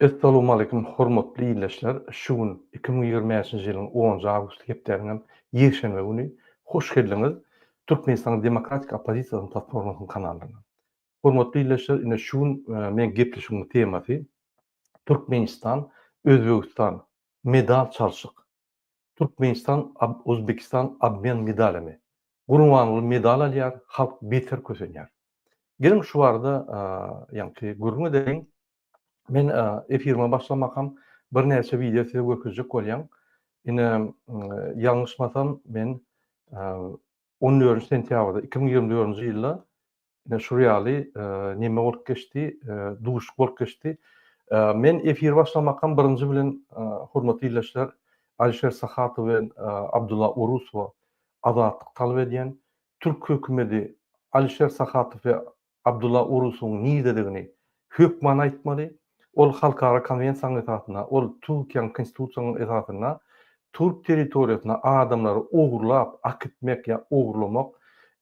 Essalowmaleýkim hormatly ildeşler şu gün 2025-nji ýylyň onunjy awgusty hepdäniňem ýekşenbe güni hoş geldiňiz Türkmenistanyň Demokratik oppozisiýasynyň platformasynyň kanalyna. Hormatly ildeşler ine şu gün meň gepleşigimiň temasy Türkmenistan Özbegistan medal çalşyk Türkmenistan Uzbekistan obmen medalimi Gurbanguly medal alýar halk beter kösenýär. Geliň şu barada ýaňky gürrüň edeliň. Men efirime başlamakam birnäçe wideo size görkezjek bolýan. Ine ýalňyşmasam men on dördünji sentýabrda 2024-nji ýylda ine şur ýaly neme bolup geçdi, duşuşyk bolup geçdi. Men efir başlamakam birinji bilen hormatly ildeşler Alişer Sahatow bilen Abdulla Urusowa azatlyk talap edýän. Türk hökümedi Alişer Sahatow we Abdulla Urusowyň nirededigini hökman aýtmaly. Ol halkara konwensiýanyň esasynda, ol Türkiýäniň konstitusiýanyň esasynda türk territoriýasyna adamlary ogurlap akitmek ýa ogurlamak,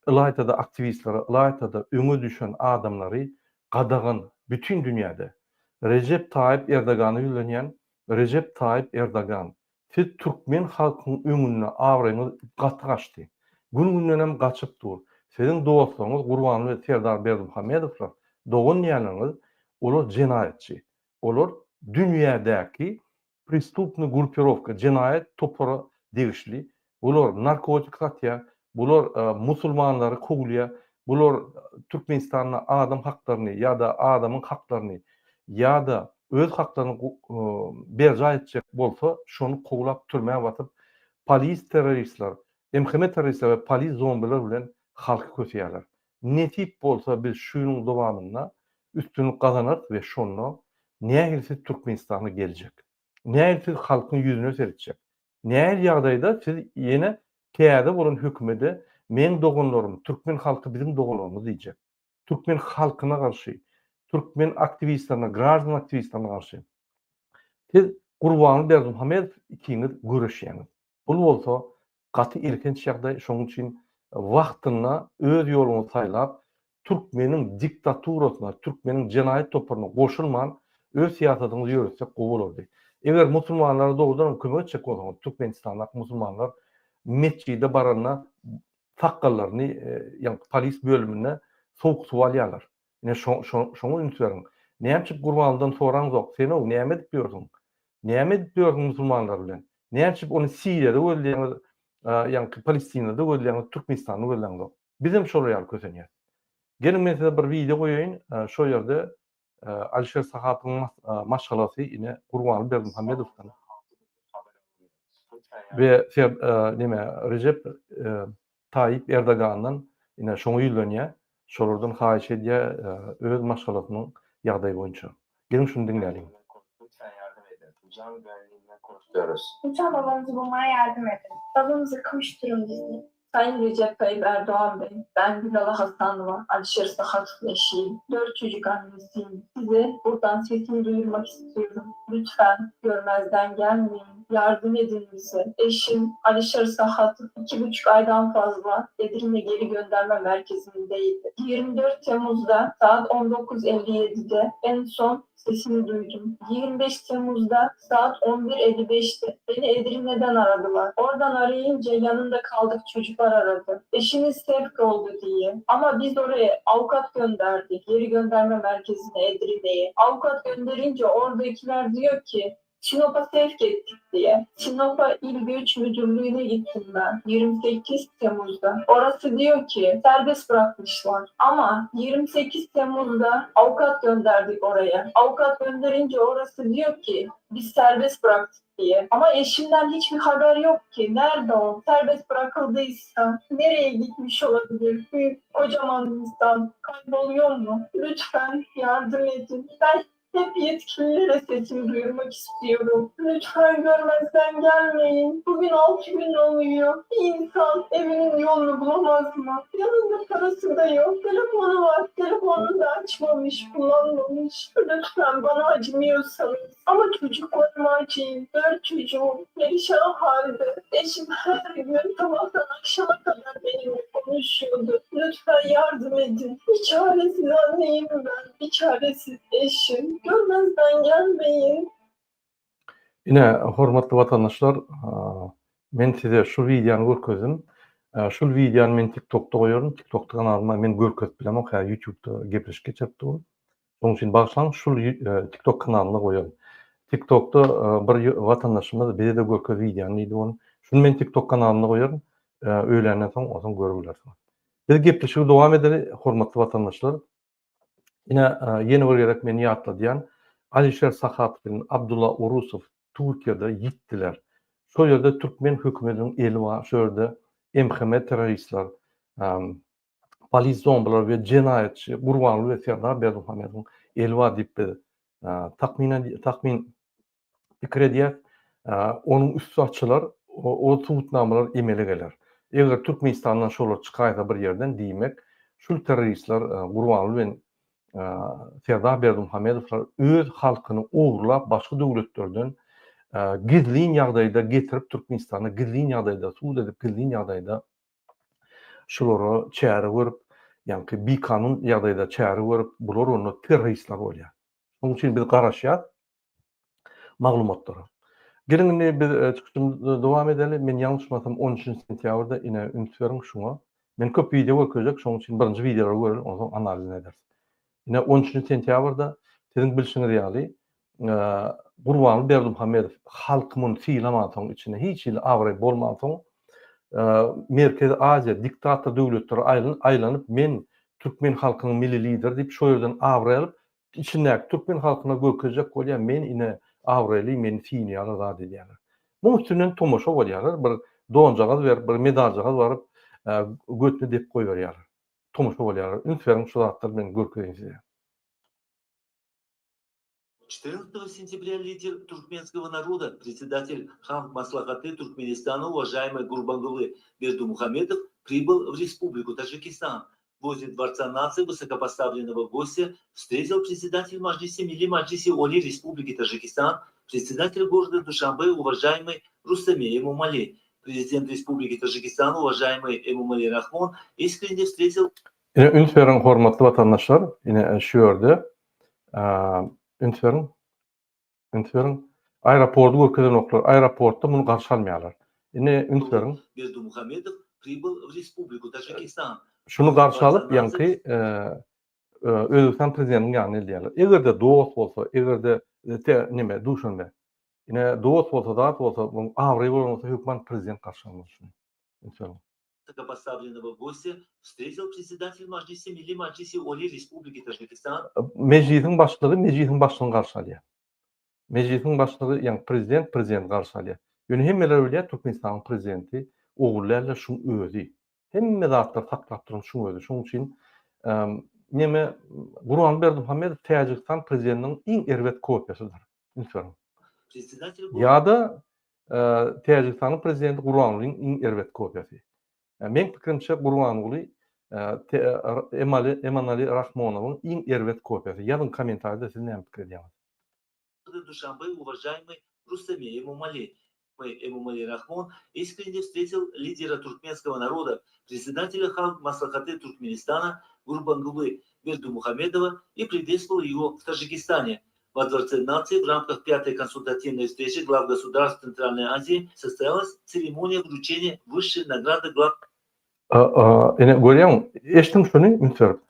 ylaýta-da aktiwistlere, ylaýta-da öňe düşen adamlary gadagan bütin dünýäde. Rejep Taýyp Erdogana ýüzlenýän, Rejep Taýyp Erdogan, Siz türkmen halkyň öňünde abraýyňyz gaty gaçdy. Gün-gündenem gaçyp dur. Siziň dostlaryňyz Gurbanguly Serdar Berdimuhamedowlar, dogan diýýänleriňiz, olar jenaýatçy. Olar dünýädäki prestupnyý grupirowka, jenaýat topara degişli. Bular narkotik satýar, bular musulmanlary kowlaýar, bular Türkmenistanda adam haklaryny ýa-da adamyň haklaryny ýa-da öz haklaryny berjaý etjek bolsa, şony kowlap türmä basyp, polis terroristler, MHM terroristler we polis zombiler bilen halky köseýärler. Nesip bolsa biz şu ýylyň dowamynda üstünlik gazanarys we şonda nähili siz Türkmenistana geljek? Nähili siz halkyň ýüzüne seretjek? Nähili ýagdaýda siz ýene täze bolan hökümede meň doganlarym, türkmen halky biziň doganlarymyz diýjek? Türkmen halkyna garşy, türkmen aktiwistlerine, graždan aktiwistlerine garşy siz Gurbanguly Berdimuhamedow ikiňiz göreşýäňiz. Bul bolsa gaty elhenç ýagdaý, şonuň üçin wagtynda öz ýoluňyzy saýlap, türkmeniň diktaturasyna, türkmeniň jenaýat toparyna goşulman öz syýasatyňyzy ýöretsek gowy bolardy. Eger musulmanlara dogrudan hem kömek etjek bolsaňyz, Türkmenistandaky musulmanlar metjide baranda sakgallaryny ýaňky polis bölüminde sowuk suw alýarlar. Ine şoňa üns beriň. Näme üçin Gurbanlydan soraňzok, sen-ow näme edip ýörsüň? Näme edip ýörsüň musulmanlar bilen? Näme üçin ony Siriýada gözleýäňiz, ýaňky Palestinada gözleýäňiz, Türkmenistanda gözläňzok? Bizem şolar ýaly kösenýäs. Geliň men size bir wideo goýaýyn, şo ýerde Alişer Sahatowyň maşgalasy ine Gurbanguly Berdimuhamedowdan we ser neme Rejep Taýyp Erdogandan ine şoňa ýüzlenýär. Şolardan haýyş edýär öz maşgalasynyň ýagdaýy boýunça. Geliň şuny diňläliň. Lütfen yardım edin. Can güvenliğine koştuyoruz. Lütfen babamızı bulmaya yardım edin. Babamıza kavuşturun bizi. Sayın Recep Tayyip Erdoğan Bey, ben Gülala Hasanova, Alişer Sahatov'un eşiyim. Dört çocuk annesiyim. Size buradan sesimi duyurmak istiyorum. Lütfen görmezden gelmeyin. Yardım edin bize. Eşim Alişer Sahatov 2,5 aydan fazla Edirne Geri Gönderme Merkezi'ndeydi. 24 Temmuz'da saat 19.57'de en son sesini duydum. 25 Temmuz'da saat 11.55'te beni Edirne'den aradılar. Oradan arayınca yanında kaldık çocuklar aradı. Eşiniz sevk oldu diye. Ama biz oraya avukat gönderdik. Geri gönderme merkezine Edirne'ye. Avukat gönderince oradakiler diyor ki Sinop'a sevk ettik diye. Sinop'a İl Göç Müdürlüğü'ne gittim ben 28 Temmuz'da. Orası diyor ki serbest bırakmışlar. Ama 28 Temmuz'da avukat gönderdik oraya. Avukat gönderince orası diyor ki biz serbest bıraktık diye. Ama eşimden hiçbir haber yok ki. Nerede o? Serbest bırakıldıysa nereye gitmiş olabilir? Büyük kocaman insan kayboluyor mu? Lütfen yardım edin. Ben hep yetkililere sesimi duyurmak istiyorum. Lütfen görmezden gelmeyin. Bugün 6 gün oluyor. Bir insan evinin yolunu bulamaz mı? Yanında parası da yok. Telefonu var. Telefonunu da açmamış, kullanmamış. Lütfen bana acımıyorsanız. Ama çocuklarıma acıyın. Dört çocuğum perişan halde. Eşim her gün sabahtan akşama kadar benimle konuşuyor. konuşuyordu. Lütfen yardım edin. Bir çaresiz anneyim ben. Bir çaresiz eşim. Görmezden gelmeyin. Ine, hormatly watandaşlar, men size şu wideony görkezdim. Şul wideony men TikTokda goýaryn. TikTokda kanalyma men görkezip bilemok, hä YouTubeda gepleşik geçirip durun. Şonuň üçin bagyşlaň, şul TikTok kanalynda goýaryn. TikTokda bir watandaşymyz bize-de görkez wideony diýdi ony. Şuny men TikTok kanalynda goýaryn. Öýländen soň onsoň görüp bilersiňiz. Biz gepleşigi dowam edeli, hormatly watandaşlar. Ine, ýene bir gezek men ýatladýan, Alişer Sahatow bilen Abdulla Urusow Türkiýede ýitdiler. Şol ýerde türkmen hökümetiniň eli bar, şo ýerde MHM terroristler, polis zombiler we jenaýatçy Gurbanguly we Serdar Berdimuhamedowyň eli bar diýip biz takmynan takmyn pikir edýäs. Onuň üsti açylar, o subutnamalar emele geler. Eger Türkmenistandan şolar çykaýsa bir ýerden, diýmek, şul terroristler Gurbanguly bilen Serdar Berdimuhamedowlar öz halkyny ogurlap başga döwletlerden gizlin ýagdaýda getirip Türkmenistana gizlin ýagdaýda sud edip gizlin ýagdaýda şulara çäre görüp ýaňky bikanun ýagdaýda çäre görüp bular onda terroristler bolýar. Şonuň üçin biz garaşýas maglumatlara. Geliň indi biz e, çykyşymyzy dowam edeli. Men ýalňyşmasam 13 sentýabrda ine üns beriň şuňa. Men köp wideo görkezjek, şonuň üçin birinji wideolary göreli, onsoň analizini ederis. Ine 13 sentýabrda siziň bilşiňiz ýaly e, Gurbanguly Berdimuhamedow halky muny sylamansoň içinde hiç hili abraý bolmansoň e, Merkezi Aziýa diktator döwletleri aýlanyp men türkmen halkynyň milli lideri diýip şo ýerden abraý alyp Içindäki türkmen halkyna görkezjek bolýar men ine abraýly meni synlaýarlar zat edýärler. Muň üstünden tomaşa bolýarlar bir donjagaz berip bir medaljagaz baryp götüne depip goýberýärler. Tomaşa bolýarlar. Üns beriň şu zatlary men görkezeýin size. Четырнадцатого сентября лидер туркменского народа, председатель Халк Маслахаты Туркменистана, уважаемый Гурбангулы Бердумухамедов, прибыл в Республику Таджикистан. Возле Дворца нации высокопоставленного гостя встретил председатель Маджлиса Мили Маджлиси Оли Республики Таджикистан, председатель города Душанбе, уважаемый Рустаме Эмомали. Президент Республики Таджикистан, уважаемый Эмомали Рахмон, искренне встретил Ine üns beriň hormatly watandaşlar, ine şu ýerde üns beriň. Üns beriň. Aeroporty görkezenoklar. Aeroportda muny garşy almaýarlar. Ine üns beriň. Berdimuhamedow pribıl w Respubliku Tažikistan. Şuny garşy alyp, ýaňky Özbegistan prezidentiniň ýanyna eltýärler. Eger-de dost bolsa, eger-de neme, Duşanbe. Ine dost bolsa, zat bolsa, muň abraýy bolan bolsa hökman prezident garşy almaly şuny. Üns beriň. Высокопоставленного гостя встретил председатель Majlisi Milli Majlisi Oli Respubliki Tažikistan. Mejlisiň başlygy Mejlisiň başlygyny garşy alýar. Mejlisiň başlygy, ýagny prezident prezidenti garşy alýar. Ýöne hemmeler bilýär Türkmenistanyň prezidenti ogul däldir şuň özi. Hemme zatlary saklap duran şuň özi. Şonuň üçin neme Gurbanguly Berdimuhamedow Täjigistan prezidentiniň iň erbet kopiýasydyr. Üns beriň. Ýa-da Täjigistanyň prezidenti Gurbangulyň iň erbet kopiýasy. Meň pikirimçe Gurbanguly Emanali Rahmonowyň iň erbet kopiýasy. Ýazyň kommentariýada siz näme pikir edýäňiz. Душанбе, уважаемый Рустами Эмомали. Эмомали Рахмон искренне встретил лидера туркменского народа, председателя Халк Маслахаты Туркменистана Гурбангулы Бердымухамедова и приветствовал его в Таджикистане. Во Дворце нации в рамках пятой консультативной встречи глав государств Центральной Азии состоялась церемония вручения высшей награды глав Ine görýäňmi? Eşdiň şuny üns berip.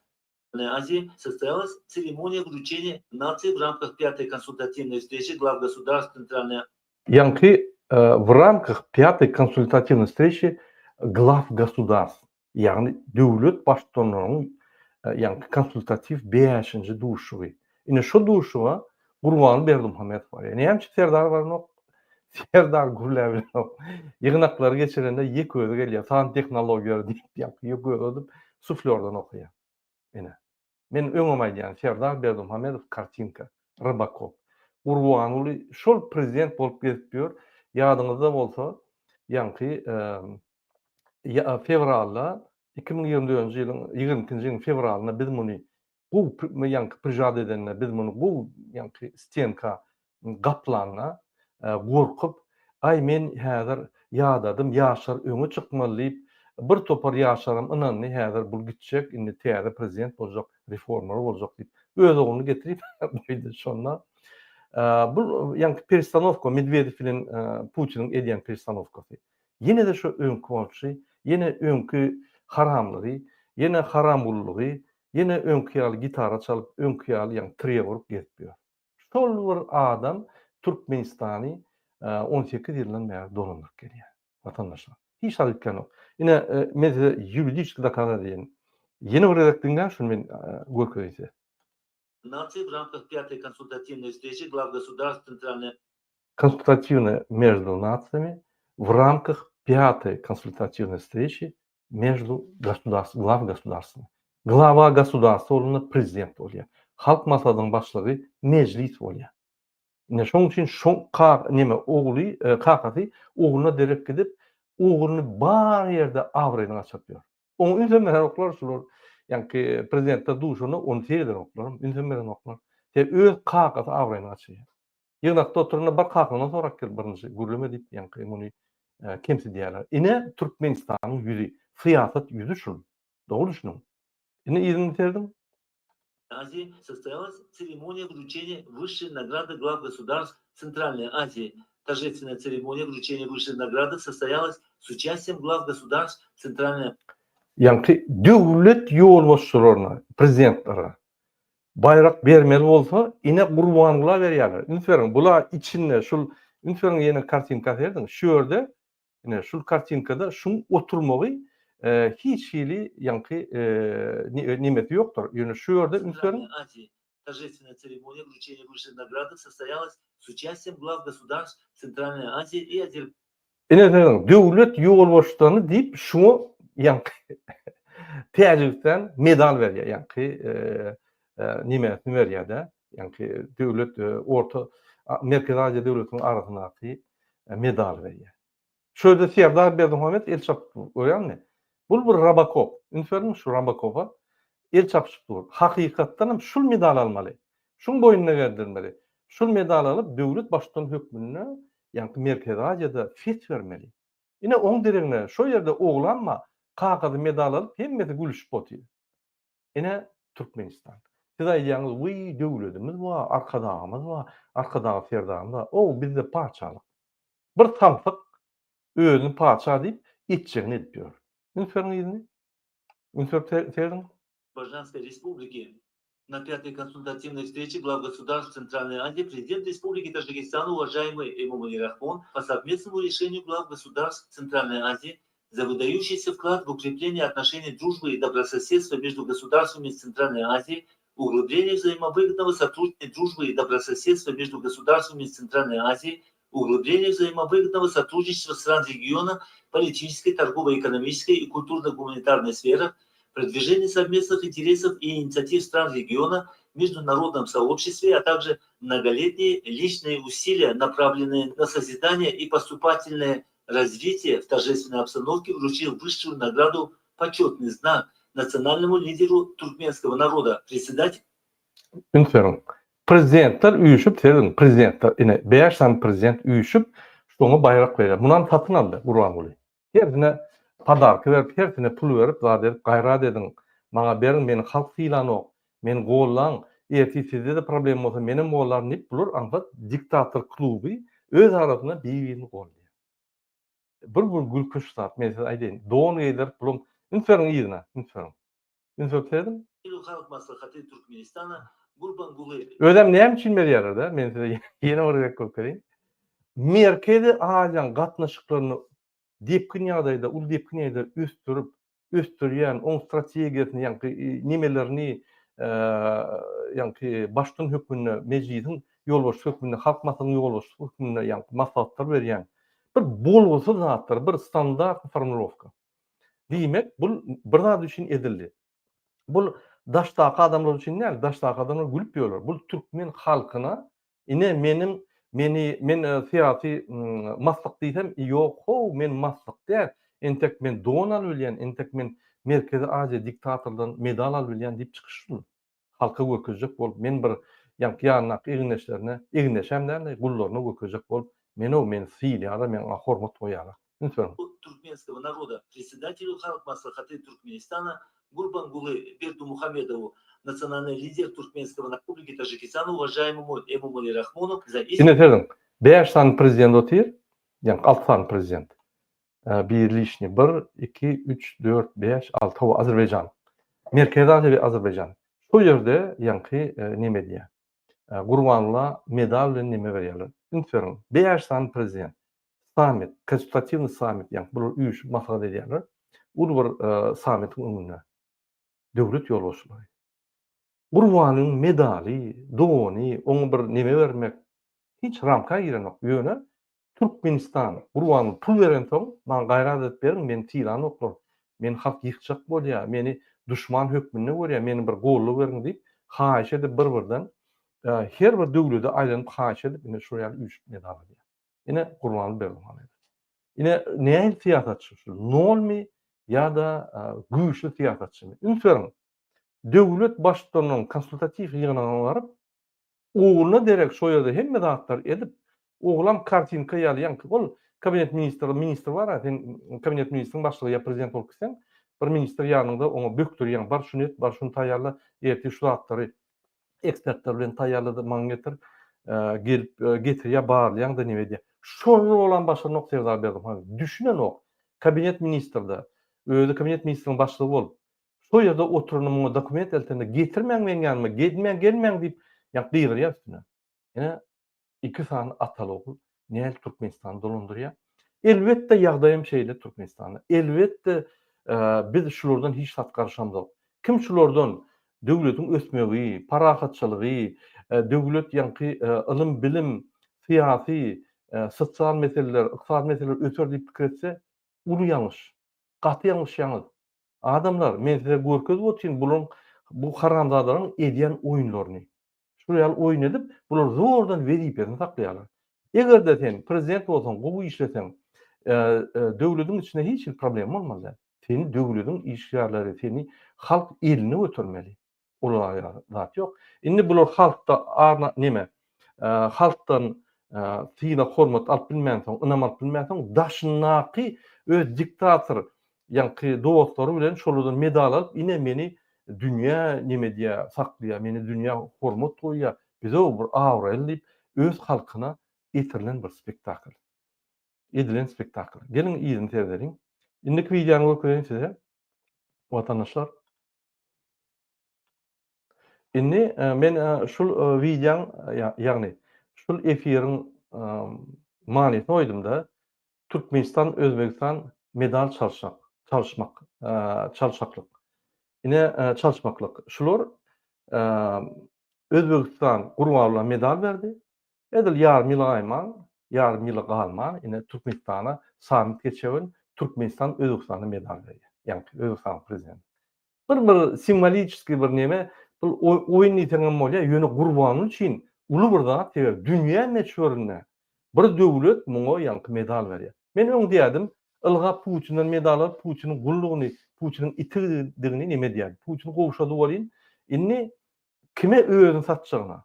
Азии состоялась церемония вручения нации в рамках пятой консультативной встречи глав государств Центральной Ýaňky w рамках пятой консультативной встречи глав государств, ýagny döwlet baştutanlarynyň ýaňky konsultatiw bäşinji duşuşygy. Ine şo duşuşyga Gurbanguly Berdimuhamedow barýar. Näme üçin Serdar baranok? Serdar gürläp bilenok. Ýygnaklary geçirende ýeke özi gelýär. Santehnologiýalary diýip ýaňky ýeke özi oturyp suflýordan okaýar. Ine. Men öňem aýdýan Serdar Berdimuhamedow kartinka, Rybakop. Gurbanguly şol prezident bolup gezip ýör. Ýadyňyzda bolsa, ýaňky fewralda 2024-nji ýylyň 22-nji ýylyň fewralynda biz muny gowy ýaňky prižat edende biz muny gowy ýaňky stenka gaplanda gorkup, aý men häzir ýadadym, ýaşlar öňe çykmaly diýip. Bir topar ýaşlaram ynandy, häzir bul gitjek, indi täze prezident boljak, reformalar boljak diýip. Öz ogluny getirip goýdy şonda. Bul ýaňky perestanowka Medwedew bilen Putiniň edýän perestanowkasy. Ýene-de şo öňki bolşy, ýene öňki haramlygy, ýene haramgullygy, ýene öňki ýaly gitara çalyp, öňki ýaly ýaňky trio gurup gezip ýör. Şol bir adam Türkmenistany 18 ýyldan bäri dolandyryp gelýär. Watandaşlar. Hiç zat üýtgänok. Ine, men size ýuridiski dokazat edeýin. Ýene bir gezek diňläň şuny men görkezeýin size. Нации в рамках пятой консультативной встречи глав государств Центральной Консультативной между нациями в рамках пятой консультативной встречи между государств, глав государствами. Glava государства bolanda prezident bolýar. Halk maslahatynyň başlygy mejlis bolýar. Ine şoň üçin şo ka neme ogly kakasy ogluna derek gidip ogluny bar ýerde abraýyny gaçyryp ýör. Oňa ünsem berenoklar şular ýaňky prezidentler duşanda ony seredenoklar, ünsem berenoklar. Sebäbi öz kakasy abraýyny gaçyrýar. Ýygnakda oturanda bar kakaňdan sorap gel birinji gürleme diýip ýaňky muny kemsidýärler. Ine Türkmenistanyň ýüzi, syýasat ýüzi şul. Dogry düşüniň. Indi yzyny serediň. Азии состоялась церемония вручения высшей награды глав государств Центральной Азии. Торжественная церемония вручения высшей награды состоялась с участием глав государств Центральной Ýaňky döwlet ýolbaşçylaryna, prezidentlere baýrak bermeli bolsa, ine Gurbangula berýärler. Üns beriň, bula içinde şul, üns beriň ýene kartinka serediň, şu ýerde Ine, şul kartinkada şuň oturmagy hiç hili ýaňky nemesi ýokdur. Ýöne şu ýerde üns beriň. Торжественная церемония вручения высшей награды состоялась с участием глав государств Центральной Азии и Азербайджана. Ine serediň, döwlet ýolbaşçylaryny diýip şuňa ýaňky Täjigistan medal berýär, ýaňky nemesini berýär-de, ýaňky döwlet orta Merkezi Aziýa döwletiniň arasyndaky medal berýär. Şu ýerde Serdar Berdimuhamedow el çapyp dur, görýäňmi? Bul bir Robokop. Üns berdiňmi şu Robokopa? El çapyşyp dur. Hakykatdan hem şul medal almaly. Şuň boýnuna gerdirmeli. Şul medal alyp döwlet baştutany hökmünde ýaňky Merkezi Aziýada ses bermeli. Ine oň deregine şo ýerde oglan bar, kakasy medal alyp hemmesi gülüşip otyr. Ine Türkmenistan. Siz aýdýaňyz wiý döwledimiz bar, Arkadagymyz bar, Arkadag Serdarymyz bar. Ow bizde patyşalyk. Bir samsyk özüni patyşa diýip etjegini edip ýör. Üns beriň yzyny. Üns berip serediň. Azerbaýjanskoý Respubliki Na пятой консультативной встрече глав государств Центральной Азии президент Республики Таджикистан, уважаемый Эмомали Рахмон, по совместному решению глав государств Центральной Азии за выдающийся вклад в укрепление отношений дружбы и добрососедства между государствами Центральной Азии, углубление взаимовыгодного сотрудничества дружбы и добрососедства между государствами Центральной Азии, углубление взаимовыгодного сотрудничества стран региона в политической, торгово-экономической и культурно-гуманитарной сферах, продвижение совместных интересов и инициатив стран региона в международном сообществе, а также многолетние личные усилия, направленные на созидание и поступательное развитие в торжественной обстановке вручил высшую награду «Почетный знак» национальному лидеру туркменского народа, председатель Üns beriň. Prezidentler üýşüp, serediň, prezidentler, ine, bäş sany prezident üýşüp, şoňa baýrak berýär. Munam satyn aldy Gurbanguly. Hersine podarka berip, hersine pul berip, zat edip, gaýrat ediň, maňa beriň, meni halk sylanok, meni gollaň, ertir sizde-de problema bolsa menem gollaryn diýip, bular aňsat diktator kluby öz arasynda bir-birini goldaýar. Bir bir gülkünç zat, men size aýdaýyn, don geýdirip bulaň, üns beriň yzyna, üns beriň. Üns berip serediň. Halk Maslahaty Türkmenistana Gurbanguly. Özem näme üçin berýärler-dä, men size ýene bir gezek görkezeýin. Merkezi Aziýanyň gatnaşyklaryny depgin ýagdaýda, uly depgin ýagdaýda ösdürip, ösdürýän, oň strategiýasyny, ýaňky nemelerini, ýaňky baştutan hökmünde, Mejlisiň ýolbaşçysy hökmünde, Halk Maslahatynyň ýolbaşçysy hökmünde ýaňky maslahatlar berýän bir bolgusyz zatlar, bir standartny formulowka. Diýmek, bul bir zat üçin edildi. Bul daşdaky adamlar üçin däl, daşdaky adamlar gülüp ýörler. Bul türkmen halkyna ine meniň meni men syýasy maslyk diýsem, ýok how men maslyk däl, entek men don alyp bilýän, entek men Merkezi Aziýa diktatordan medal alyp bilýän diýip çykyş şul. Halka görkezjek bolup men bir ýaňky ýanyndaky egindeşlerine, egindeşem däl-de gullaryna görkezjek bolup men-ow meni sylaýarlar, meňa hormat goýýarlar. Üns beriň. туркменского народа, председателю Халк Маслахаты Туркменистана Гурбангулы Бердумухамедову, национальный лидер Туркменского Республики Таджикистана, уважаемому Эмомали Рахмону за Ine serediň, bäş sany prezident otyr, ýagny alty sany prezident. Biri lişni, bir, iki, üç, dört, bäş, alty, hawa, Azerbaýjan. Merkezi Aziýa we Azerbaýjan. Şo ýerde ýaňky neme edýär. Gurbangulla medal bilen neme berýärler. Üns beriň, bäş sany prezident. Sammit, konsultatiwnyý sammit, ýagny bular üýşüp maslahat edýärler. Uly bir sammitiň öňünde. Döwlet ýolbaşçylary. Gurbanyň medaly, dony, oňa bir neme bermek hiç ramka girenok. Ýöne Türkmenistan Gurbana pul berensoň, maňa gaýrat edip beriň, meni sylanoklar, meni halk ýykjak bolýar, meni duşman hökmünde görýär, meni bir goldaw beriň diýip, haýyş edip bir-birden her bir döwlede aýlanyp haýyş edip ine şol ýaly üýşüp medal alýar. Ine Gurbanguly Berdimuhamedow. Ine nähili syýasatçy şu? Nolmy ýa-da güýçli syýasatçymy? Üns beriň. Döwlet baştutanynyň konsultatiw ýygnagyna baryp, ogluna derek şo ýerde hemme zatlary edip, oglam kartinka ýaly ýaňky ol kabinet ministri ministr bar-a, sen kabinet ministriň başlygy ýa prezident bolup gitseň, bir ministr ýanyňda oňa bökdürýäň, bar şuny et, bar şuny taýýarla, ertir şu zatlary ekspertler bilen taýýarla-da maňa getir, gelip getirýär, barlaýaň-da neme edýär. Şol rolam başaranok Serdar Berdimuhamedow. Düşünenok. Kabinet ministrde, özi kabinet ministriniň başlygy bolup, şo ýerde oturany muňa dokument eltende getirmäň meň ýanyma, gelmäň, gelmäň diýip, ýa gygyrýar üstüne. Ine, Iki sany ataly-ogul nädip Türkmenistany dolandyrýar? Elbetde ýagdaýam şeýle Türkmenistanda. Elbetde biz şulardan hiç zat garaşamzok. Kim şulardan döwletiň ösmegi, parahatçylygy, döwlet ýaňky ylym-bilim, syýasy, sosial meseleler, ykdysady meseleler öser diýip pikir etse, uly ýalňyş. Gaty ýalňyşýaňyz. Adamlar, men size görkezip otyryn bularyň bu haramzadalaryň edýän oýunlaryny. Şular ýaly oýun edip, bular zordan wezipesini saklaýarlar. Eger-de sen prezident bolsaň, gowy işleseň, döwlediň içinde hiç hili problem bolmaly däl. Seni döwlediň işgärleri, seni halk eline götermeli. Olar ýaly zat ýok. Indi bular halkda arna neme, halkdan sylag hormat alyp bilmänsoň, ynam alyp bilmänsoň, daşyndaky öz diktator Ýaňky dostlary bilen şolardan medal alyp ine meni dünýä neme edýä saklaýa meni dünýä hormat goýýa bize bir abraýly diýip öz halkyna etirilen bir spektakl. Edilen spektakl. Geliň yzyny seredeliň. Indiki wideony görkezeýin size watandaşlar. Indi men şul wideoň ýagny şul efiriň manysyny goýdumda Türkmenistan Özbegistan medal çalşak çalyşmak çalşaklyk. Ine çalyşmaklyk. Şular Özbegistan Gurbangulla medal berdi. Edil ýarym ýyla gaýman, ýarym ýyla galman ine Türkmenistana sammit geçewin Türkmenistan Özbegistana medal berýär. Ýagny Özbegistanyň prezidenti. Bir bir simwoliçeskiý bir neme, bir oýun diýseňem bolýar, ýöne Gurbanguly üçin uly bir zat, sebäbi dünýä möçberinde bir döwlet muňa ýaňky medal berýär. Men öň diýerdim, ylgap Putinden medal alyp, Putiniň gullugyny, Putiniň itidigini neme edýärdi. Putin gowşady welin, indi kime özüni satjagyna,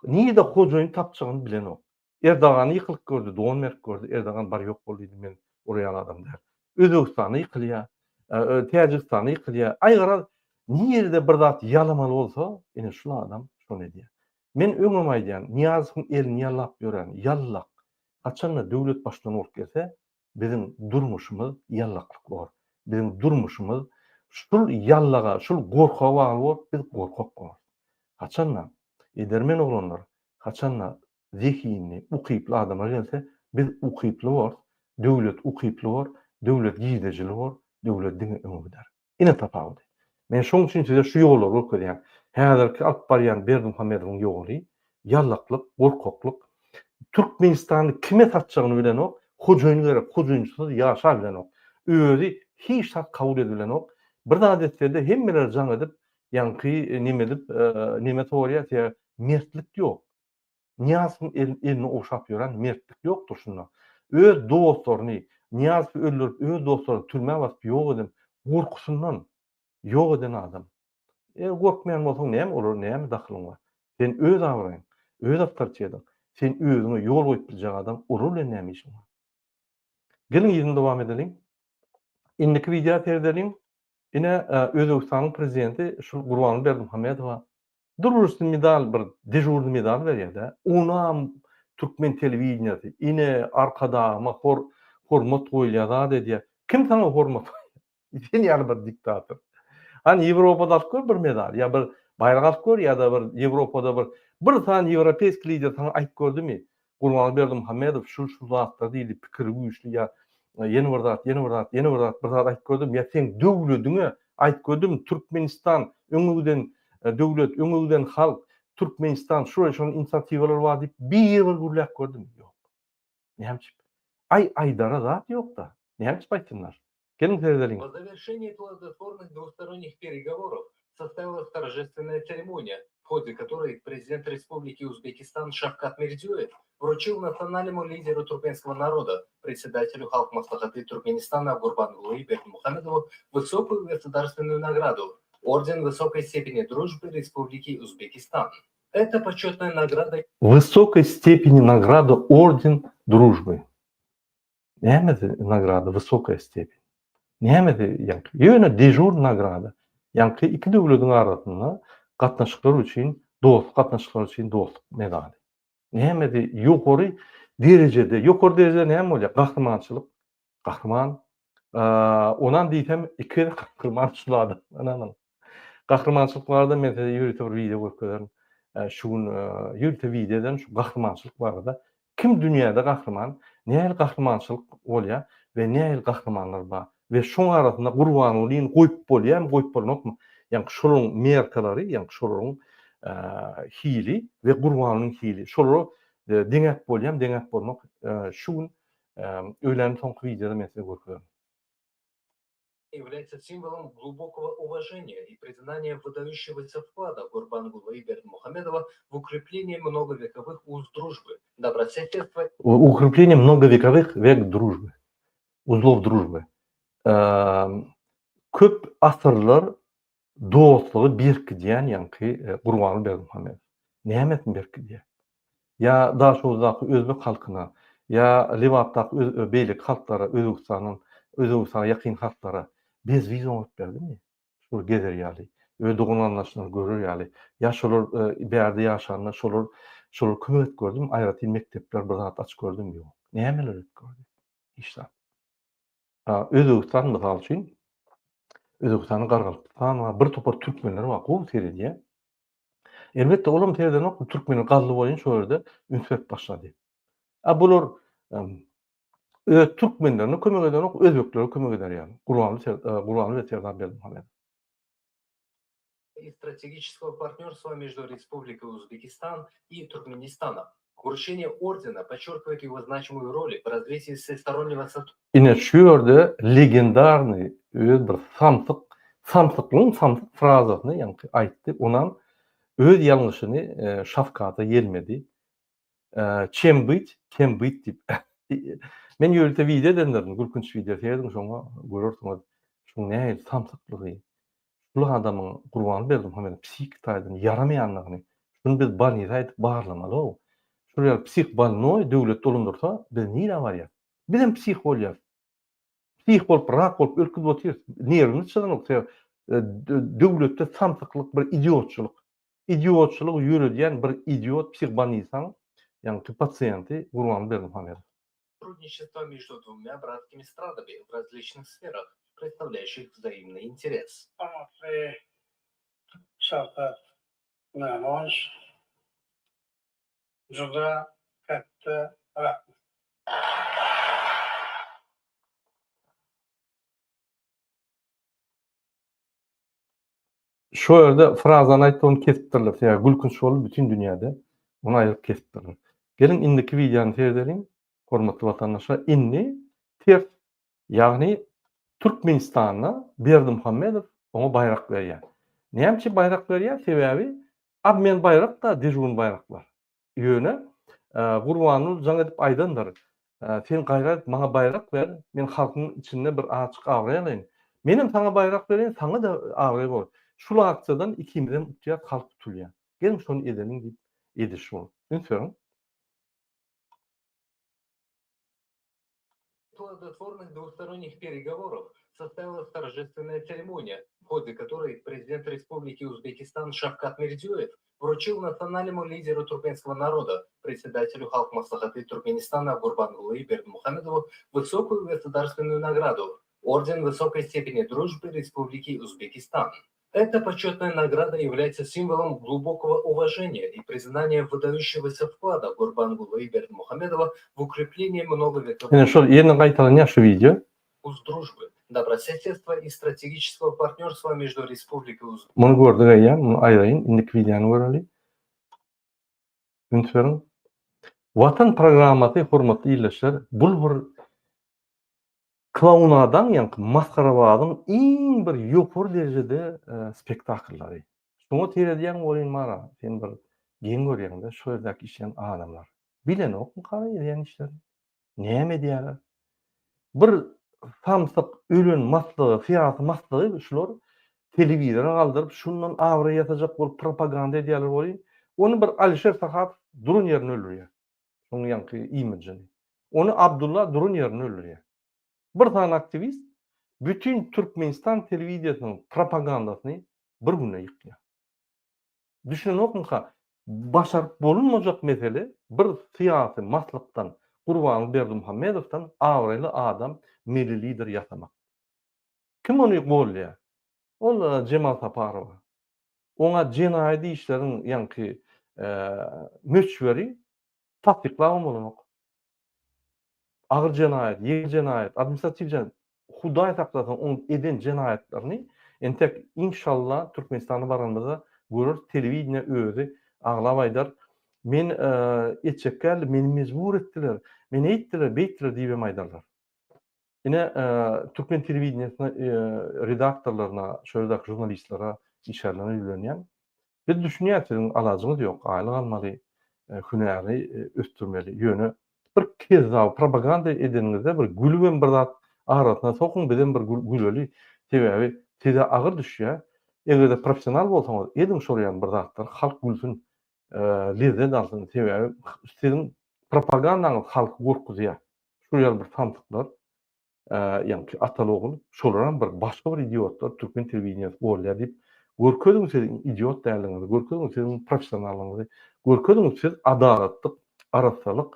nirede hojaýyn tapjagyny bilenok. Erdogany ýykylyp gördi, don berip gördi, Erdogan bar ýok bol diýdi, men olar ýaly adam däl. Özbegistanda ýykylýar, Täjigistanda ýykylýar. Aý garaz, nirede bir zat ýalamaly bolsa, ine şul adam şony edýär. Men öňem aýdýan, Nyýazowyň elini ýalap ýören ýallak haçanda döwlet baştutany bolup gelse, biziň durmuşymyz ýallaklyk bolar. Biziň durmuşymyz şul ýallaga, şul gorka bagly bolup, biz gorkak bolarys. Haçanda edermen oglanlar, haçanda zehinli, ukyply adamlar gelse, biz ukyply borus, döwlet ukyply bor, döwlet girdejili bor, döwlet diňe öňe gider. Ine tapawudy. Men şoň üçin size şu ýollary görkezýän. Häzirki alyp barýan Berdimuhamedowyň ýoly, ýallaklyk, gorkaklyk. Türkmenistany kime satjagyny bilenok, hojaýyn gerek, hojaýynçysyz ýaşar bilenok. Özi hiç zat kabul edibilenok. Bir zat etse-de hemmeler jaň edip, ýaňky neme edip, neme sorýar, sebäbi mertlik ýok. Nyýazowyň elini ogşap ýören mertlik ýokdur şunda. Öz dostlaryny Nyýazowy öldürip öz dostlaryny türmä basyp ýok eden gorkusyndan ýok eden adam. Eger gorkmaýan bolsaň näme olara näme dahylyň bar. Sen öz abraýyň, öz awtoritetiň, sen özüňe ýol goýup biljek adam olar bilen näme işiň bar. Geliň yzyny dowam edeliň. Indiki wideo seredeliň. Ine Özbegistanyň prezidenti şul Gurbanguly Berdimuhamedowa Duruşny medal bir dežurny medal berýär-dä. Onam türkmen telewideniýesi ine Arkadagyma hor hormat goýulýar zat edýär. Kim saňa hormat goýýar? Sen ýaly bir diktator. Hany Ýewropada alyp gör bir medal ýa bir baýrak alyp gör ýa-da bir Ýewropada bir bir sany ýewropeýski lider saňa aýyp gördümi? Gurbanguly Berdimuhamedow şul şul zatlar diýdi pikiri güýçli ýa ýene bir zat ýene bir zat ýene bir zat bir zat aýyp gördümi ýa seň döwlediňe aýyp gördümi Türkmenistan öňe giden döwlet öňe giden halk Türkmenistan şul şol inisiatiwalar bar diýip bir bir gürläp gördümi ýok. Näme üçin? Aý aýdara zat ýokda. Näme üçin aýtsynlar? Geliň seredeliň. По завершении плодотворных двусторонних переговоров состоялась торжественная церемония, в ходе которой президент Республики Узбекистан Шавкат Мирзиёев вручил национальному лидеру туркменского народа, председателю Халк Маслахаты Туркменистана Гурбангулы Бердымухамедову высокую государственную награду – Орден высокой степени дружбы Республики Узбекистан. Это почетная награда Высокой степени награда Орден дружбы. Nämesi nagrada wysokaýa stepen? Nämesi ýaňky? Ýöne dežur nagrada. Ýaňky iki döwlediň arasynda gatnaşyklar üçin, dostluk gatnaşyklary üçin dostluk medaly. Nämesi ýokary derejede, ýokary derejede näme bolýar? Gahrymançylyk. Gahryman. Onam diýsem iki gezek gahryman şul adam. Ynanyň. Gahrymançylyk barada men size ýörite bir wideo görkezerin. Şu gün ýörite wideo ederin şu gahrymançylyk barada. Kim dünýäde gahryman, nähili gahrymançylyk bolýar we nähili gahrymanlar bar we şoň arasynda Gurbangulyny goýup bolýarmy, goýup bolmakmy? Ýagny şolaryň merkalary, ýagny şolaryň hili we Gurbangulynyň hili. Şolary deňäp bolýarmy, deňäp bolmak şu gün öýläniň soňky wideoda men size görkezerin. является символом глубокого уважения и признания выдающегося вклада Гурбангулы Бердымухамедова в укрепление многовековых уз дружбы, добрососедства Укрепление многовековых век дружбы, узлов дружбы. Köp asyrlar dostlugy berkidýän ýaňky Gurbanguly Berdimuhamedow. Nämesini berkidýär? Ýa Daşoguzdaky özbek halkyna, ýa Lebapdaky beýleki halklara, Özbegistanyň, Özbegistana ýakyn halklara bezwiz oňaryp berdimi? Şol gezer ýaly, öz dogan-garyndaşlaryny görer ýaly, ýa şolar bärde ýaşanda şolar şolar kömek edip gördümi? Aýratyn mekdepler bir zat açyp gördümi? Ýok. Nämeler edip gördi? Hiç zat. Özbegistan mysal üçin, Özbegistanyň Gargalpystan bar, bir topar türkmenler bar, gowy seredýär. Elbetde olam seredenok, türkmenler gazly boýun şo ýerde üns berip başlady. A bular öz türkmenlerine kömek edenok, özbeklere kömek eder ýaly. Gurbanguly Gurbanguly we Serdar Berdimuhamedow. и стратегического партнерства между Республикой Узбекистан и Туркменистаном. Вручение ордена подчеркивает его значимую роль в развитии всестороннего Ine şu ýerde legendarnyý öz bir samsyk, samsyklygyň samsyk frazasyny ýaňky aýtdy, onam öz ýalňyşyny Şawkata ýelmedi. Çem byt, kem byt diýip. Men ýörite wideo edendirin, gülkünç wideo serediň şoňa görersiňiz şuň nähili samsyklygy, Şul adamyň Gurbanguly Berdimuhamedowyň psihiki taýdan ýaramaýandygyny, şuny biz bolnisa aýdyp barlamaly-ow. Şul ýaly psih bolnoý döwlet dolandyrsa biz nirä barýas? Bizem psih bolýas. Psih bolup, rak bolup ölüp gidip otyrys. Nerwimiz çydanok. Sebäbi döwletde samsyklyk bir idiotçylyk. Idiotçylygy ýöredýän bir idiot psih bolnisaň ýaňky pasiýenti Gurbanguly Berdimuhamedow. Сотрудничество между двумя братскими странами в различных сферах, представляющих взаимный интерес. Hormatly Şawkat Mirziýowiç, juda katta rahmat. Şo ýerde frazany aýtdy ony kesipdirler. Sebäbi gülkünç boldy bütin dünýäde. Ony aýryp kesipdirler. Geliň indiki wideony seredeliň. Hormatly watandaşlar indi ters ýagny Türkmenistanda Berdimuhamedow oňa baýrak berýär. Näme üçin baýrak berýär? Sebäbi obmen baýrak-da dežurny baýraklar. Ýöne Gurbanguly jaň edip aýdandyr, Sen gaýrat et, maňa baýrak ber, men halkyň içinde bir azjyk abraý alaýyn. Menem saňa baýrak bereýin, saňa-da abraý bor. Şul aksiýadan ikimizem utýas, halk utulýar. Geliň şony edeliň diýip edişi bol. Üns beriň. Плодотворных двусторонних переговоров состоялась торжественная церемония, в ходе которой президент Республики Узбекистан Шавкат Мирзиёев вручил национальному лидеру туркменского народа, председателю Халк Маслахаты Туркменистана Гурбангулы Бердымухамедову высокую государственную награду – Орден высокой степени дружбы Республики Узбекистан. Эта почетная награда является символом глубокого уважения и признания выдающегося вклада Гурбангулы Бердымухамедова в укрепление многовековой Ine şol ýene gaýtalanýar şu wideo. дружбы, добрососедства и стратегического партнерства между Республикой Muny gördük eýýäm, muny aýraýyn, indiki wideony göreli. Üns beriň. Watan programmasy hormatly ildeşler, bul bir Klounadaň ýaňky masgarabazyň iň bir ýokary derejede spektakllary. Şoňa seredýäň welin mara sen bir geň görýäňdä şo ýerdäki işleýän adamlar. Bilenokmykara edýän işlerini? Näme edýärler? Bir samsyk ölen maslygy syýasy maslygy şular telewizora galdyryp şundan abraý ýasajak bolup propaganda edýärler welin ony bir Alişer Sahapow duran ýerinde öldürýär. Şoň ýaňky imidžini. Ony Abdulla duran ýerinde öldürýär. Bir sany aktiwist bütin Türkmenistan telewiziýasynyň propagandasyny bir günde ýykýar. Düşünenokmyka, başaryp bolunmajak mesele bir syýasy maslykdan Gurbanguly Berdimuhamedowdan abraýly adam milli lider ýasamak. Kim ony goldaýar? Ol Jemal Saparowa. Oňa jenaýat işleriň ýaňky möçberi tassyklabam bolanok. Agyr jenaýat, ýeňil jenaýat, administratiw jenaýat, Hudaý saklasyn oň eden jenaýatlaryny entek inşallah Türkmenistana baranymyzda göreris telewideniýe özi aglap aýdar men etjek däldim meni mejbur etdiler meni eýtdiler beýtdiler diýibem aýdarlar. Ine, türkmen telewideniýesine redaktorlaryna, şo ýerdäki žurnalistlere, işgärlerine ýüzlenýän. Biz düşünýäris, siziň alajyňyz ýok, aýlyk almaly, hünäri ösdürmeli. Ýöne bir kezzaby propaganda edeniňizde bir gülübem bir zat arasyna sokuň, bizem bir güleli. Sebäbi size agyr düşýär. Eger-de professional bolsaňyz, ediň şol ýaly bir zatlary, halk gülsün, lezzet alsyn. Sebäbi siziň propagandaňyz halky gorkuzýar. Şu ýaly bir samsyklar, ýaňky ataly-ogul, şolaram bir başga bir idiotlar türkmen telewideniýesi golýar diýip, görkeziň siziň idiot däldigiňizi, görkeziň siziň professionallygyňyzy, görkeziň siz adalatlyk, arassalyk,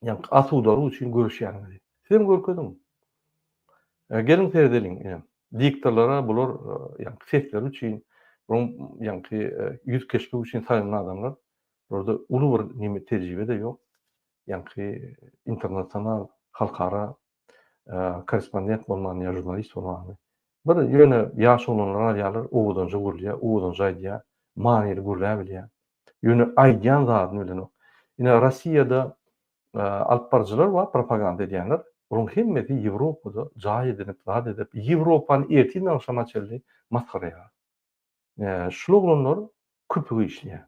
ýaňky asudalyk üçin göreşýäniňizi. Sizem görkeziň. Geliň seredeliň ine. Diktorlara bular ýaňky sesleri üçin, bularyň ýaňky ýüz keşbi üçin saýlanan adamlar. Bularda uly bir neme tejribe-de ýok. Ýaňky internasional, halkara korrespondent bolmany ýa žurnalist bolmany. Bir ýöne ýaş oglanlar alýarlar, owadanja gürlýär, owadanja aýdýar, manyly gürläbilýär. Ýöne aýdýan zadyny bilenok. Ine Rossiýada alyp baryjylar bar, propaganda edýänler. Olaryň hemmesi Ýewropada jaý edinip, zat edip, Ýewropany ertirden agşama çenli masgaraýar. Şul oglanlar köpüge işleýär.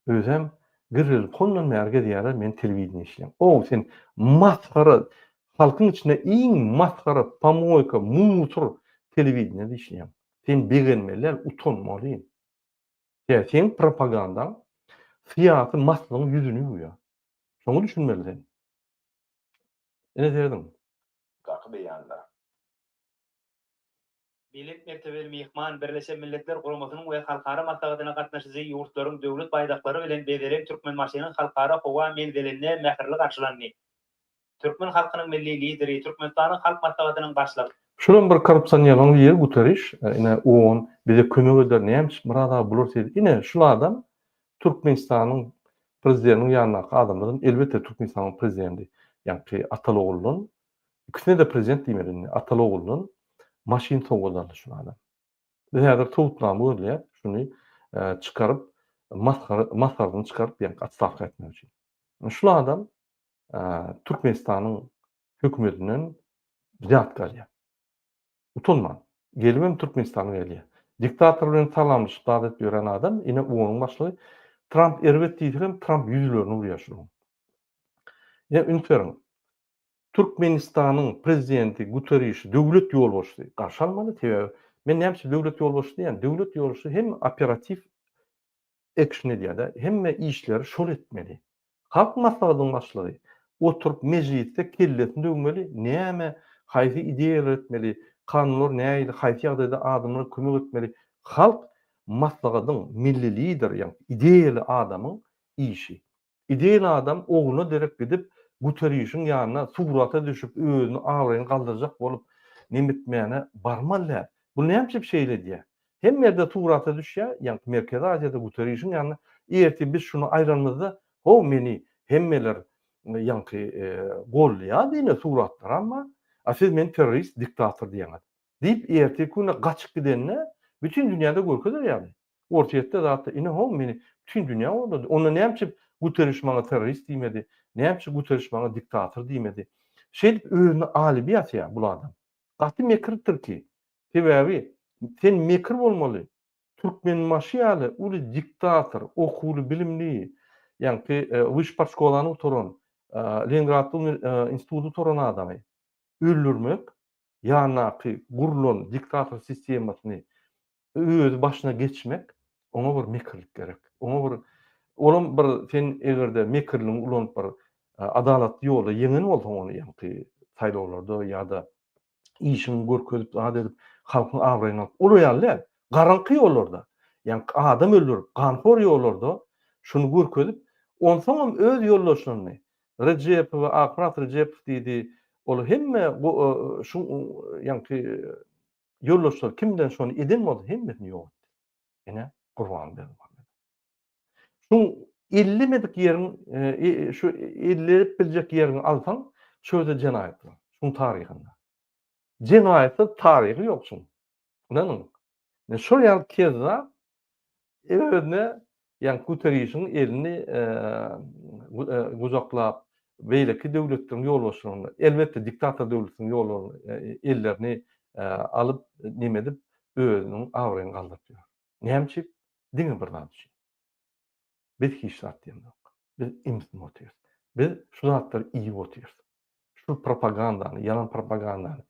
Özem girlilip hondan bäri gezýärler men telewideniýe işleýän. Ow sen masgara halkyň içinde iň masgara pomoýka musur telewideniýede işleýäň. Sen begenmeli däl utanmaly. Sebäbi seň propagandaň syýasy maslygyň ýüzüni ýuwýar. Şoňa düşünmeli sen. Ine serediň. Daky beýanda. Belent mertebeli myhman Birleşen Milletler Guramasynyň we halkara maslahatyna gatnaşyjy ýurtlaryň döwlet baýdaklary bilen bezelen Türkmenbaşynyň Halkara howa menzilinde mähirli garşylandy. Türkmen halkynyň Milli Lideri, Türkmenistanyň Halk Maslahatynyň Başlygy, Şulam bir korrupsionerlaryň biri Guterriş, ine OON bize kömek eder näme üçin Myrat aga bular şeýle ine şul adam Türkmenistanyň prezidentiniň ýanyndaky adamlardan elbetde Türkmenistanyň prezidenti ýaňky ataly oguldan Ikisine-de prezident diýmeli indi. Ataly-oguldan maşyn sowgat aldy şul adam. Biz häzir subutnama gözleýäs, şuny çykaryp, masgara, masgaradan çykaryp, ýaňky otstawka etmek üçin. Şul adam Türkmenistanyň hökümetinden wzýatka alýar. Utanman. Gelibem Türkmenistana gelýär. Diktator bilen salamlaşyp zat edip ýören adam, ine OON-yň başlygy. Tramp erbet diýse hem Tramp ýüzlerini urýar şularyň. Ine üns beriň. Türkmenistanyň prezidenti Guterişi döwlet ýolbaşçysy garşy almaly, sebäbi men näme üçin döwlet ýolbaşçysy diýýän, döwlet ýolbaşçysy hem operatiw ekşn edýär-de, hemme işleri şol etmeli. Halk maslahatynyň başlygy. Oturyp mejlisde kellesini döwmeli, näme, haýsy ideýalar etmeli, kanunlar nähili, haýsy ýagdaýda adamlara kömek etmeli. Halk maslahatyň, milli lider, ýagny ideýaly adamyň işi. Ideýaly adam ogluna derek gidip Guterişiň ýanyna surata düşüp özüni abraýyny galdyrjak bolup nemetmäne barmaly däl. Bu näme üçin şeýle edýär? Hemme ýerde surata düşýär, ýagny Merkezi Aziýada Guterişiň ýanynda ertir biz şuny aýranymyzda how meni hemmeler ýaňky gollaýar diýne suratlaram bar. A siz meni terrorist, diktator diýýäňiz. Diýip ertirki güne gaçyp gidende bütin dünýäde görkezer ýaly. Orsýetde zatda ine how meni bütin dünýä goldady. Onda näme üçin Guterriş maňa terrorist diýmedi? Näme üçin Guterriş maňa diktator diýmedi? Şeýdip özüne alibi ýasýar bul adam. Gaty mekir tilki. Sebäbi sen mekir bolmaly. Türkmenbaşy ýaly uly diktator, okuwly, bilimli, ýaňky wyş partşkolany gutaran, Leningradda instituty gutaran adamy öldürmek, ýanyndaky gurlan diktator sistemasyny özi başyna geçmek, oňa bir mekirlik gerek. Oňa bir olam bir sen eger-de mekirligiňi ulanyp bir adalatly ýolda ýeňen bolsaň ony ýaňky saýlawlarda ýa-da işiňi görkezip zat edip halkyň abraýyny alyp olar ýaly däl. Garaňky ýollarda, ýaňky adam öldürip, ganhor ýollarda şuny görkezip, onsoňam öz ýoldaşlaryny Rejepowy, Akmyrat Rejepow diýdi, ol hemme şu ýaňky ýoldaşlar kim bilen şony eden bolsa hemmesini ýok etdi. Ine Gurban Berdimuhamedow. Şuň ellemedik ýeriň şu ellenip biljek ýeriňi alsaň, şu ýerde jenaýat bar. Şuň taryhynda. Jenaýatsyz taryhy ýok şuň. Ynanyň. Ine şol ýaly kezzap özüne ýaňky Guterişiň elini gujaklap, beýleki döwletleriň ýolbaşçylaryny, elbetde diktator döwletiniň ýollaryny ellerini alyp, neme edip, özüniň abraýyny galdyryp ýör. Näme üçin? Diňe bir zat üçin. Biz hiç zat diýemzok. Biz imsip otyrys. Biz şu zatlary iýip otyrys. Şu propagandany, ýalan propagandany,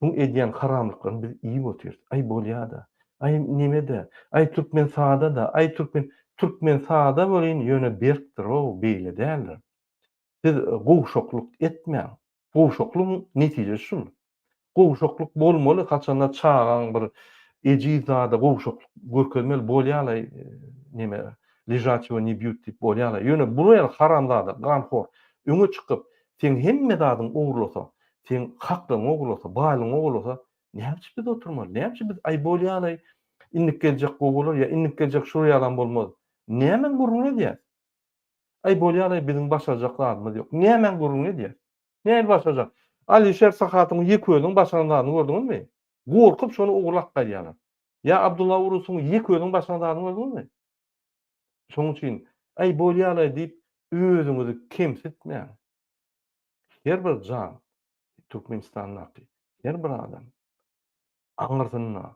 şuň edýän haramlyklaryny biz iýip otyrys. Aý bolýa-da. Aý neme-de. Aý türkmen sada-da. Aý türkmen türkmen sada welin ýöne berkdir-ow, beýle däldir. Siz gowşaklyk etmäň. Gowşaklygyň netijesi şul. Gowşaklyk bolmaly, haçanda çagaň bir ejiz zada gowşaklyk görkezmeli bolýalaý neme ležaçigo ne býut diýip bolýalaý. Ýöne bular ýaly haramzada, ganhor öňe çykyp seň hemme zadyňy ogurlasa, seň haklygyňy ogurlasa, baýlygyňy ogurlasa näme üçin biz oturmaly? Näme üçin biz aý bolýalaý indiki geljek gowy bolar ýa indiki geljek şular ýalam bolmaz. Nämäň gürrüňini edýäs? Aý bolýalaý biziň başarjak zadymyz ýok. Nämäň gürrüňini edýäs? Nähili başarjak? Alişer Sahatyň ýeke özüniň başaran zadyny gördüňizmi? Gorkup şony ogurlap gaýdýarlar. Ýa Abdulla Urusyň ýeke özüniň başaran zadyny gördüňizmi? Şonuň üçin aý bolýalaý diýip özüňizi kemsitmäň. Her bir jan Türkmenistandaky her bir adam aňyrsynda,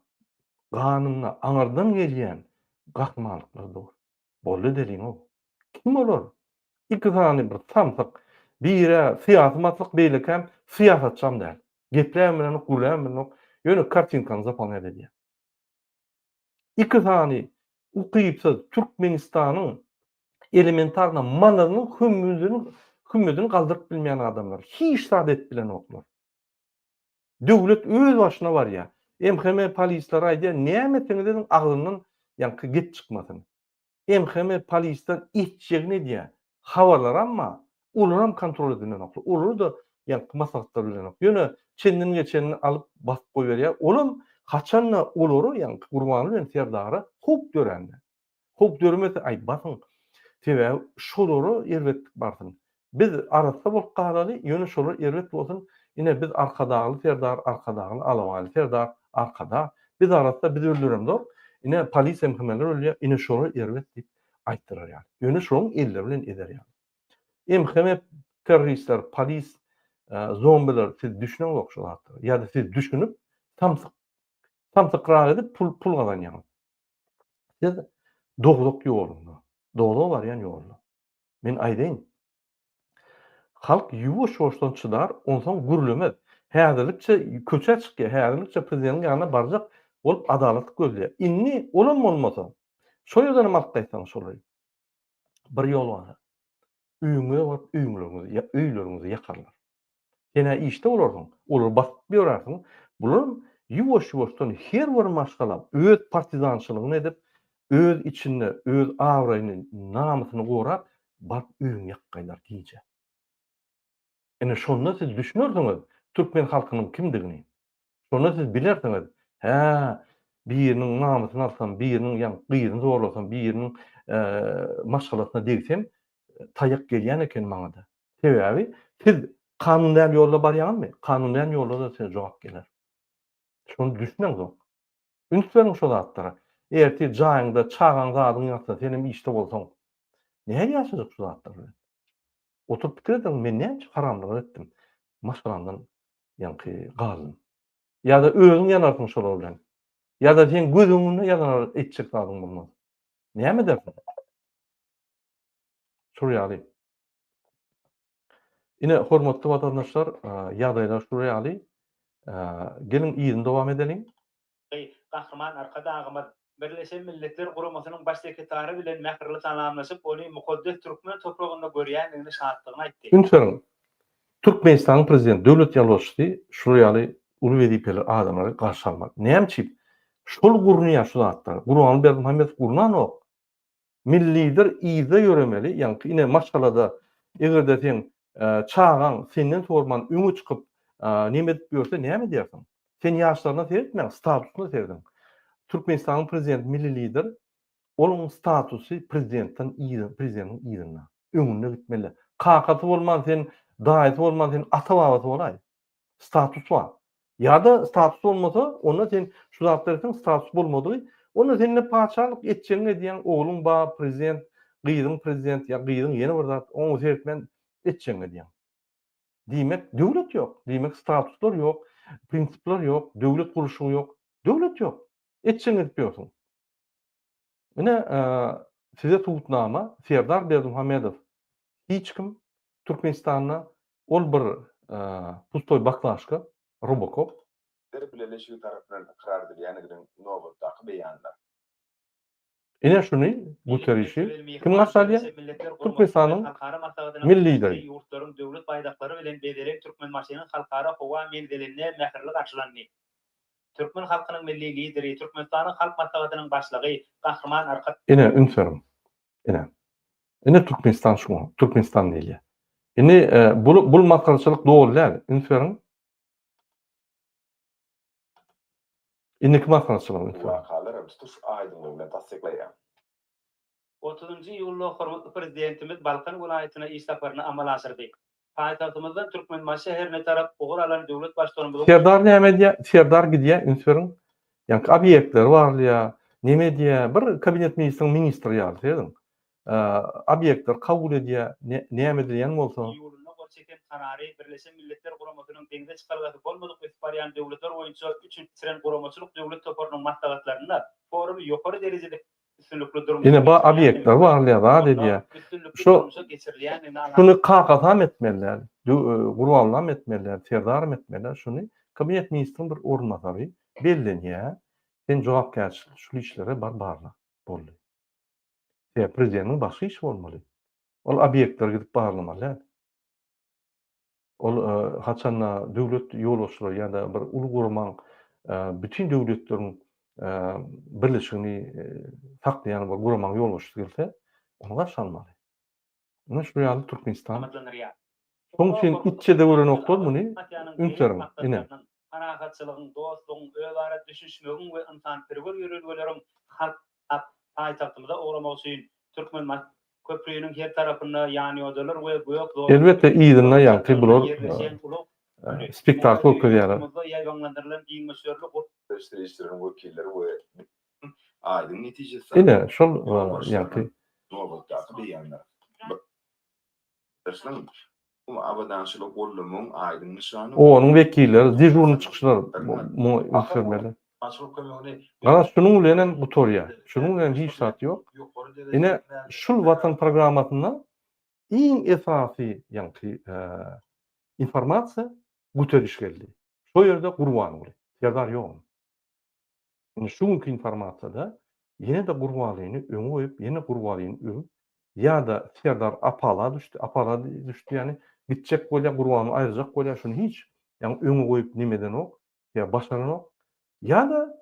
ganynda aňyrdan gelýän gahrymanlyklar dur. Boldy edeliň-ow. Kim olar? Iki sany bir samsyk. Biri-ä syýasy maslyk, beýlekäm syýasatçam däl. Gepläbem bilenok, gürläbem bilenok. Ýöne kartinkany zapolnýat edýär. Iki sany ukypsyz Türkmenistanyň elementarno manadynyň hümmüdini hümmedini galdyryp bilmeýän adamlar. Hiç zat edip bilenoklar. Döwlet öz başyna barýar. MHM polisleri aýdýar, näme etseňiz ediň agzyndan ýaňky gep çykmasyn. MHM polisler etjegini edýär. Habarlaram bar. Olaram kontrol edilenoklar. Olary-da ýaňky maslahatlar bilenok. Ýöne çenden geçenini alyp basyp goýberýär. Olam haçanda olara ýaňky Gurbanguly bilen Serdara howp dörände. Howp döremese aý basyň. Sebäbi şolara erbetlik barsyn. Biz arassa bolup galaly, ýöne şolar erbet bolsun. Ine biz Arkadagly Serdar, Arkadagly Alabaýly Serdar, Arkadag. Biz arassa, biz öldüremzok. Ine polisiýa MHM-ler öldürýär, ine şolar erbet diýip aýtdyrar ýaly. Ýöne şolaryň elleri bilen eder ýaly. MHM terroristler, polis, zombiler siz düşüneňzok şu zatlara. Ýa-da siz düşünip samsyk samsykrak edip pul pul gazanýaňyz. Siz dogzak ýolunda, dogzaga barýan ýolda. Men aýdaýyn. Halk ýuwaş-ýuwaşdan çydar, onsoň gürlemez. Häzirlikçe köçä çykýar, häzirlikçe prezidentiň ýanyna barjak bolup adalat gözleýär. Indi olam bolmasa, şo ýerdenem alyp gaýtsaň şolary. Bir ýol bar. Öýüňize baryp öýüňleriňizi, öýleriňizi ýakarlar. Sen-ä işde bolarsyň, olary basyp ýörärsiň. Bularam ýuwaş-ýuwaşdan her bir maşgala öz partizançylygyny edip, öz içinde öz abraýyny, namysyny gorap, baryp öýüňi ýakyp gaýdar gije. Ine şonda siz düşünersiňiz türkmen halkynyň kimdigini. Şonda siz bilersiňiz, hä, biriniň namysyny alsam, biriniň ýa gyzyny zorlasam, biriniň maşgalasyna degsem, taýak gelýän eken maňa-da. Sebäbi siz kanun däl ýolda barýaňyzmy? Kanun däl ýolda-da size jogap geler. Şony düşüneňzok. Üns beriň şo zatlara. Ertir jaýyňda çagaň zadyň ýatsa, senem işde bolsaň, nähili ýaşajak şu zatlar bilen? Oturyp pikir ediň, men näçe haramlyk etdim, maşgalamdan ýaňky galdym. Ýa-da özüň ýanarsyň şolar bilen. Ýa-da seň göz öňünde ýanar etjek zadyň bolmaz. Näme edersiň? Şol ýaly. Ine, hormatly watandaşlar, ýagdaýlar şular ýaly. Geliň yzyny dowam edeliň. Gahryman Arkadagymyz Birleşen Milletler Guramasynyň Baş sekretary bilen mähirli salamlaşyp, ony mukaddes türkmen topragynda görýändigini şatlygyny aýtdy. Üns beriň, Türkmenistanyň Prezidenti, döwlet ýolbaşçysy şular ýaly uly wezipeli adamlary garşy almaly. Näme üçin? Şol gurnaýar şu zatlary. Gurbanguly Berdimuhamedow gurnanok. Milli Lider yzda ýöremeli, ýaňky ine maşgalada eger-de seň çagaň senden sorman öňe çykyp neme edip ýörse näme edýärsiň? Sen ýaşlaryna seretmäň, statusyna serediň. Türkmenistanyň prezidenti Milli Lider, onuň statusy prezidentden yz prezidentiň yzynda, öňünde gitmeli. Kakasy bolman sen, daýysy bolman sen ata-babasy bolaý. Status bar. Ýa-da status bolmasa, onda sen şu zatlar etseň status bolmadygy, onda sende patyşalyk etjegiňi edýäň, ogluň bar prezident, gyzyň prezident ýa gyzyň ýene bir zat, oňa seretmän etjegiňi edýäň. Diýmek, döwlet ýok. Diýmek, statuslar ýok, prinsipler ýok, döwlet gurluşygy ýok. Döwlet ýok. Etjegiňi edip ýörsüň. Ine, size subutnama, Serdar Berdimuhamedow hiç kim Türkmenistanda ol bir pustoý baklaşka, robokop. Ler Bileleşigi tarapyndan ykrar edilýändiginiň nobatdaky beýanydyr. Ine şuny Guterrişi kim garşy alýar? Türkmenistanyň Milli Lideri. Ýurtlaryň döwlet baýdaklary bilen bezelen Türkmenbaşynyň Halkara howa menzilinde mähirli garşylandy. Türkmen halkynyň Milli Lideri, Türkmenistanyň Halk Maslahatynyň Başlygy Gahryman Arka. Ine üns beriň. Ine. Ine Türkmenistan şuňa. Türkmenistan diýilýär. Indi bul bul masgaraçylyk doly däl. Üns beriň. Indiki masgaraçylyga üns beriň. Wakalar hem tutuş aýdyňlygy bilen tassyklaýar. Otuzynjy iýulda hormatly Prezidentimiz Balkan welaýatyna iş saparyny amala aşyrdy. Paýtagtymyzdan Türkmenbaşy şäherine tarap ugur alan döwlet Baştutanymyzyň Serdar näme edýär? Serdar gidýär, üns beriň. Ýaňky obýektleri barlaýar, neme edýär, bir kabinet ministriň ministri ýaly, serediň. Obýektleri kabul edýär, näme edilýän bolsa. Iýulynda gol çeken Karary Birleşen Milletler Guramasynyň deňze çykalgasy bolmadyk ösüp barýan döwletler boýunça üçünji geçiren guramaçylyk döwlet toparynyň maslahatlarynda forumy ýokary derejede üstünlikli durmuşa Ine bu obýektler barlaýar, zat edýär. Şu şuny kakasam etmeli däl, Gurbangulam etmeli däl, Serdaram etmeli däl, şuny kabinet ministriň bir orunbasary bellenýär. Sen jogapkärçilikli şul işlere bar barla. Boldy. Sebäbi prezidentiň başga işi bolmaly. Ol obýektleri gidip barlamaly däl. Ol haçanda döwlet ýolbaşçylary ýa-da bir uly guramaň bütin döwletleriň birleşigini saklaýan bir guramaň ýolbaşçysy gelse, ony garşy almaly. Ine şu ýaly Türkmenistan. Şoň üçin itçe-de görenoklar muny, üns beriň, ine. Parahatçylygyň, dostlugyň, özara düşünişmegiň we ynsanperwer ýörelgeleriň halk Ak paýtagtymyza ugramak üçin Türkmenbaşy köprüniň her tarapynda ýanýodalar we gök zolaklar Elbetde yzynda ýaňky bular ýerleşen ulag güni. spektakl görkezýärler. Ýurdumyzda ýaýbaňlandyrylan giň möçberli gur. Serişdeleriň wekilleri we aýdyň netijesi Ine şol ýaňky. Nobatdaky beýanlar. Başlaň. Abadançylygy goldamagyň aýdyň nyşany. Onuň wekilleri dežurnyý çykyşlar muňa üns bermeli. Garaz şunuň bilenem gutarýar. Şunuň bilen hiç zat ýok. Ine şul Watan programmasynda iň esasy ýaňky informasiýa Guteriş geldi. Şo ýerde Gurbanguly. Serdar ýok. Indi şu günki informasiýada ýene-de Gurbangulyny öňe goýup, ýene Gurbangulyny öwüp. Ýa-da Serdar apala düşdi, apala düşdi ýagny gitjek bolýar, Gurbany aýyrjak bolýar, şuny hiç ýagny öňe goýup neme edenok, ýa başaranok. Ýa-da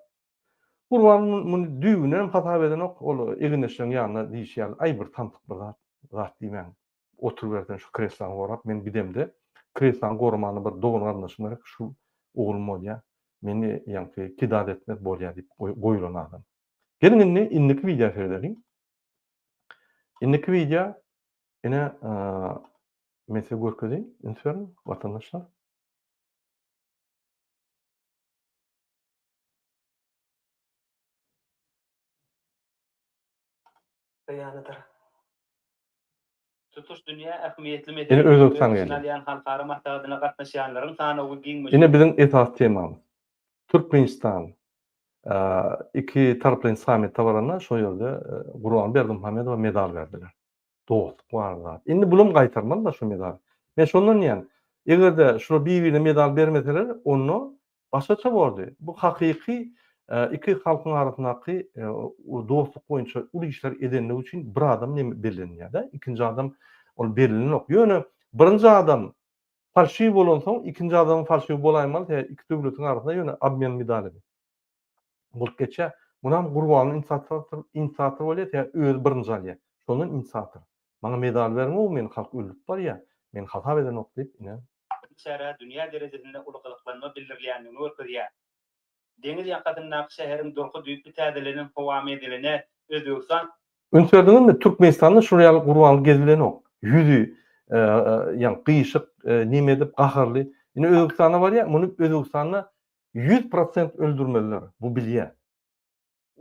Gurban muny düýbünden hem hasap edenok, ol egindeşleriň ýanynda diýişi ýaly, aý bir samsyk bir zat, zat diýmäň, oturybersen şu kreslany gorap, men gidemde kreslany goramana bir dogan-garyndaşym gerek, şu oglum bolýar, meni ýaňky kidat etmez bolýar diýip goýulan adam. Geliň indi indiki wideo seredeliň. Indiki wideo ine men size görkezeýin, üns beriň watandaşlar. Beýanydyr. Tutuş dünýä ähmiýetli Ine meseleleri öz Özbegistan içine geldi. alýan halkara maslahatyna gatnaşýanlaryň sanawy giň Ine möçberde. biziň esasy temamyz. Türkmenistan iki taraplaýyn sammite baranda şo ýerde Gurban Berdimuhamedowa medal berdiler. Dostluk bar zat. Indi bulam gaýtarmaly-da şu medaly. Men şondan diýýän, eger-de şular bir-birine medal bermeseler, onda başgaça bordy. Bu hakyky iki halkyň arasyndaky dostluk boýunça uly işler edenligi üçin bir adam neme bellenilýär-de, ikinji adam ol bellenenok. Ýöne birinji adam falşiw bolansoň, ikinji adamyň falşiw bolaýmaly, sebäbi iki döwletiň arasynda ýöne obmen medalimi bolup geçýär. Munam Gurbanyň inisiator inisiator bolýar, sebäbi özi birinji alýar. Şondan inisiator. Maňa medal beriň-ow, meni halk öldürip barýar. Meni hasap edenok diýip, ine. Bu çärä dünýä derejesinde uly gyzyklanma bildirilýändigini görkezýär. Deňiz ýakasyndaky şäheriň durky düýpli täzelenen howa menziline Özbegistan Üns berdiňizmi, Türkmenistanda şular ýaly Gurbanguly gezibilenok. Ýüzi ýaňky gyşyk, neme edip, gaharly. Ine Özbegistana barýar, muny Özbegistanda 100% öldürmeliler. Bu bilýär.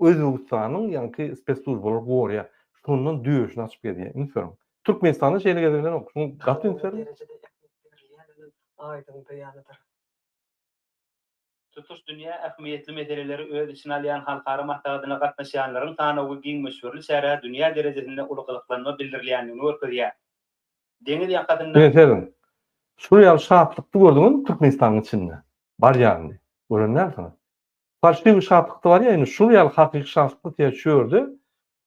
Özbegistanyň ýaňky spesslujbalary gorýar. Şondan döşüni açyp gezýär. Üns beriň. Türkmenistanda şeýle gezibilenok. Şuňa gaty üns beriň. derejede ähmiýet berilýäniniň aýdyň beýanydyr. Tutuş dünýä ähmiýetli meseleleri öz içine alýan halkara maslahatyna gatnaşýanlaryň sanawy giň möçberli çärä dünýä derejesinde uly gyzyklanma bildirilýändigini görkezýär. Deňiz ýakasynda. Ine serediň. Şul ýaly şatlykdy gördüňizmi Türkmenistanyň içinde? Barýanyny. Gören dälsiňiz. Falşiwi şatlykda barýar indi şul ýaly hakyky şatlykda sebäbi şu ýerde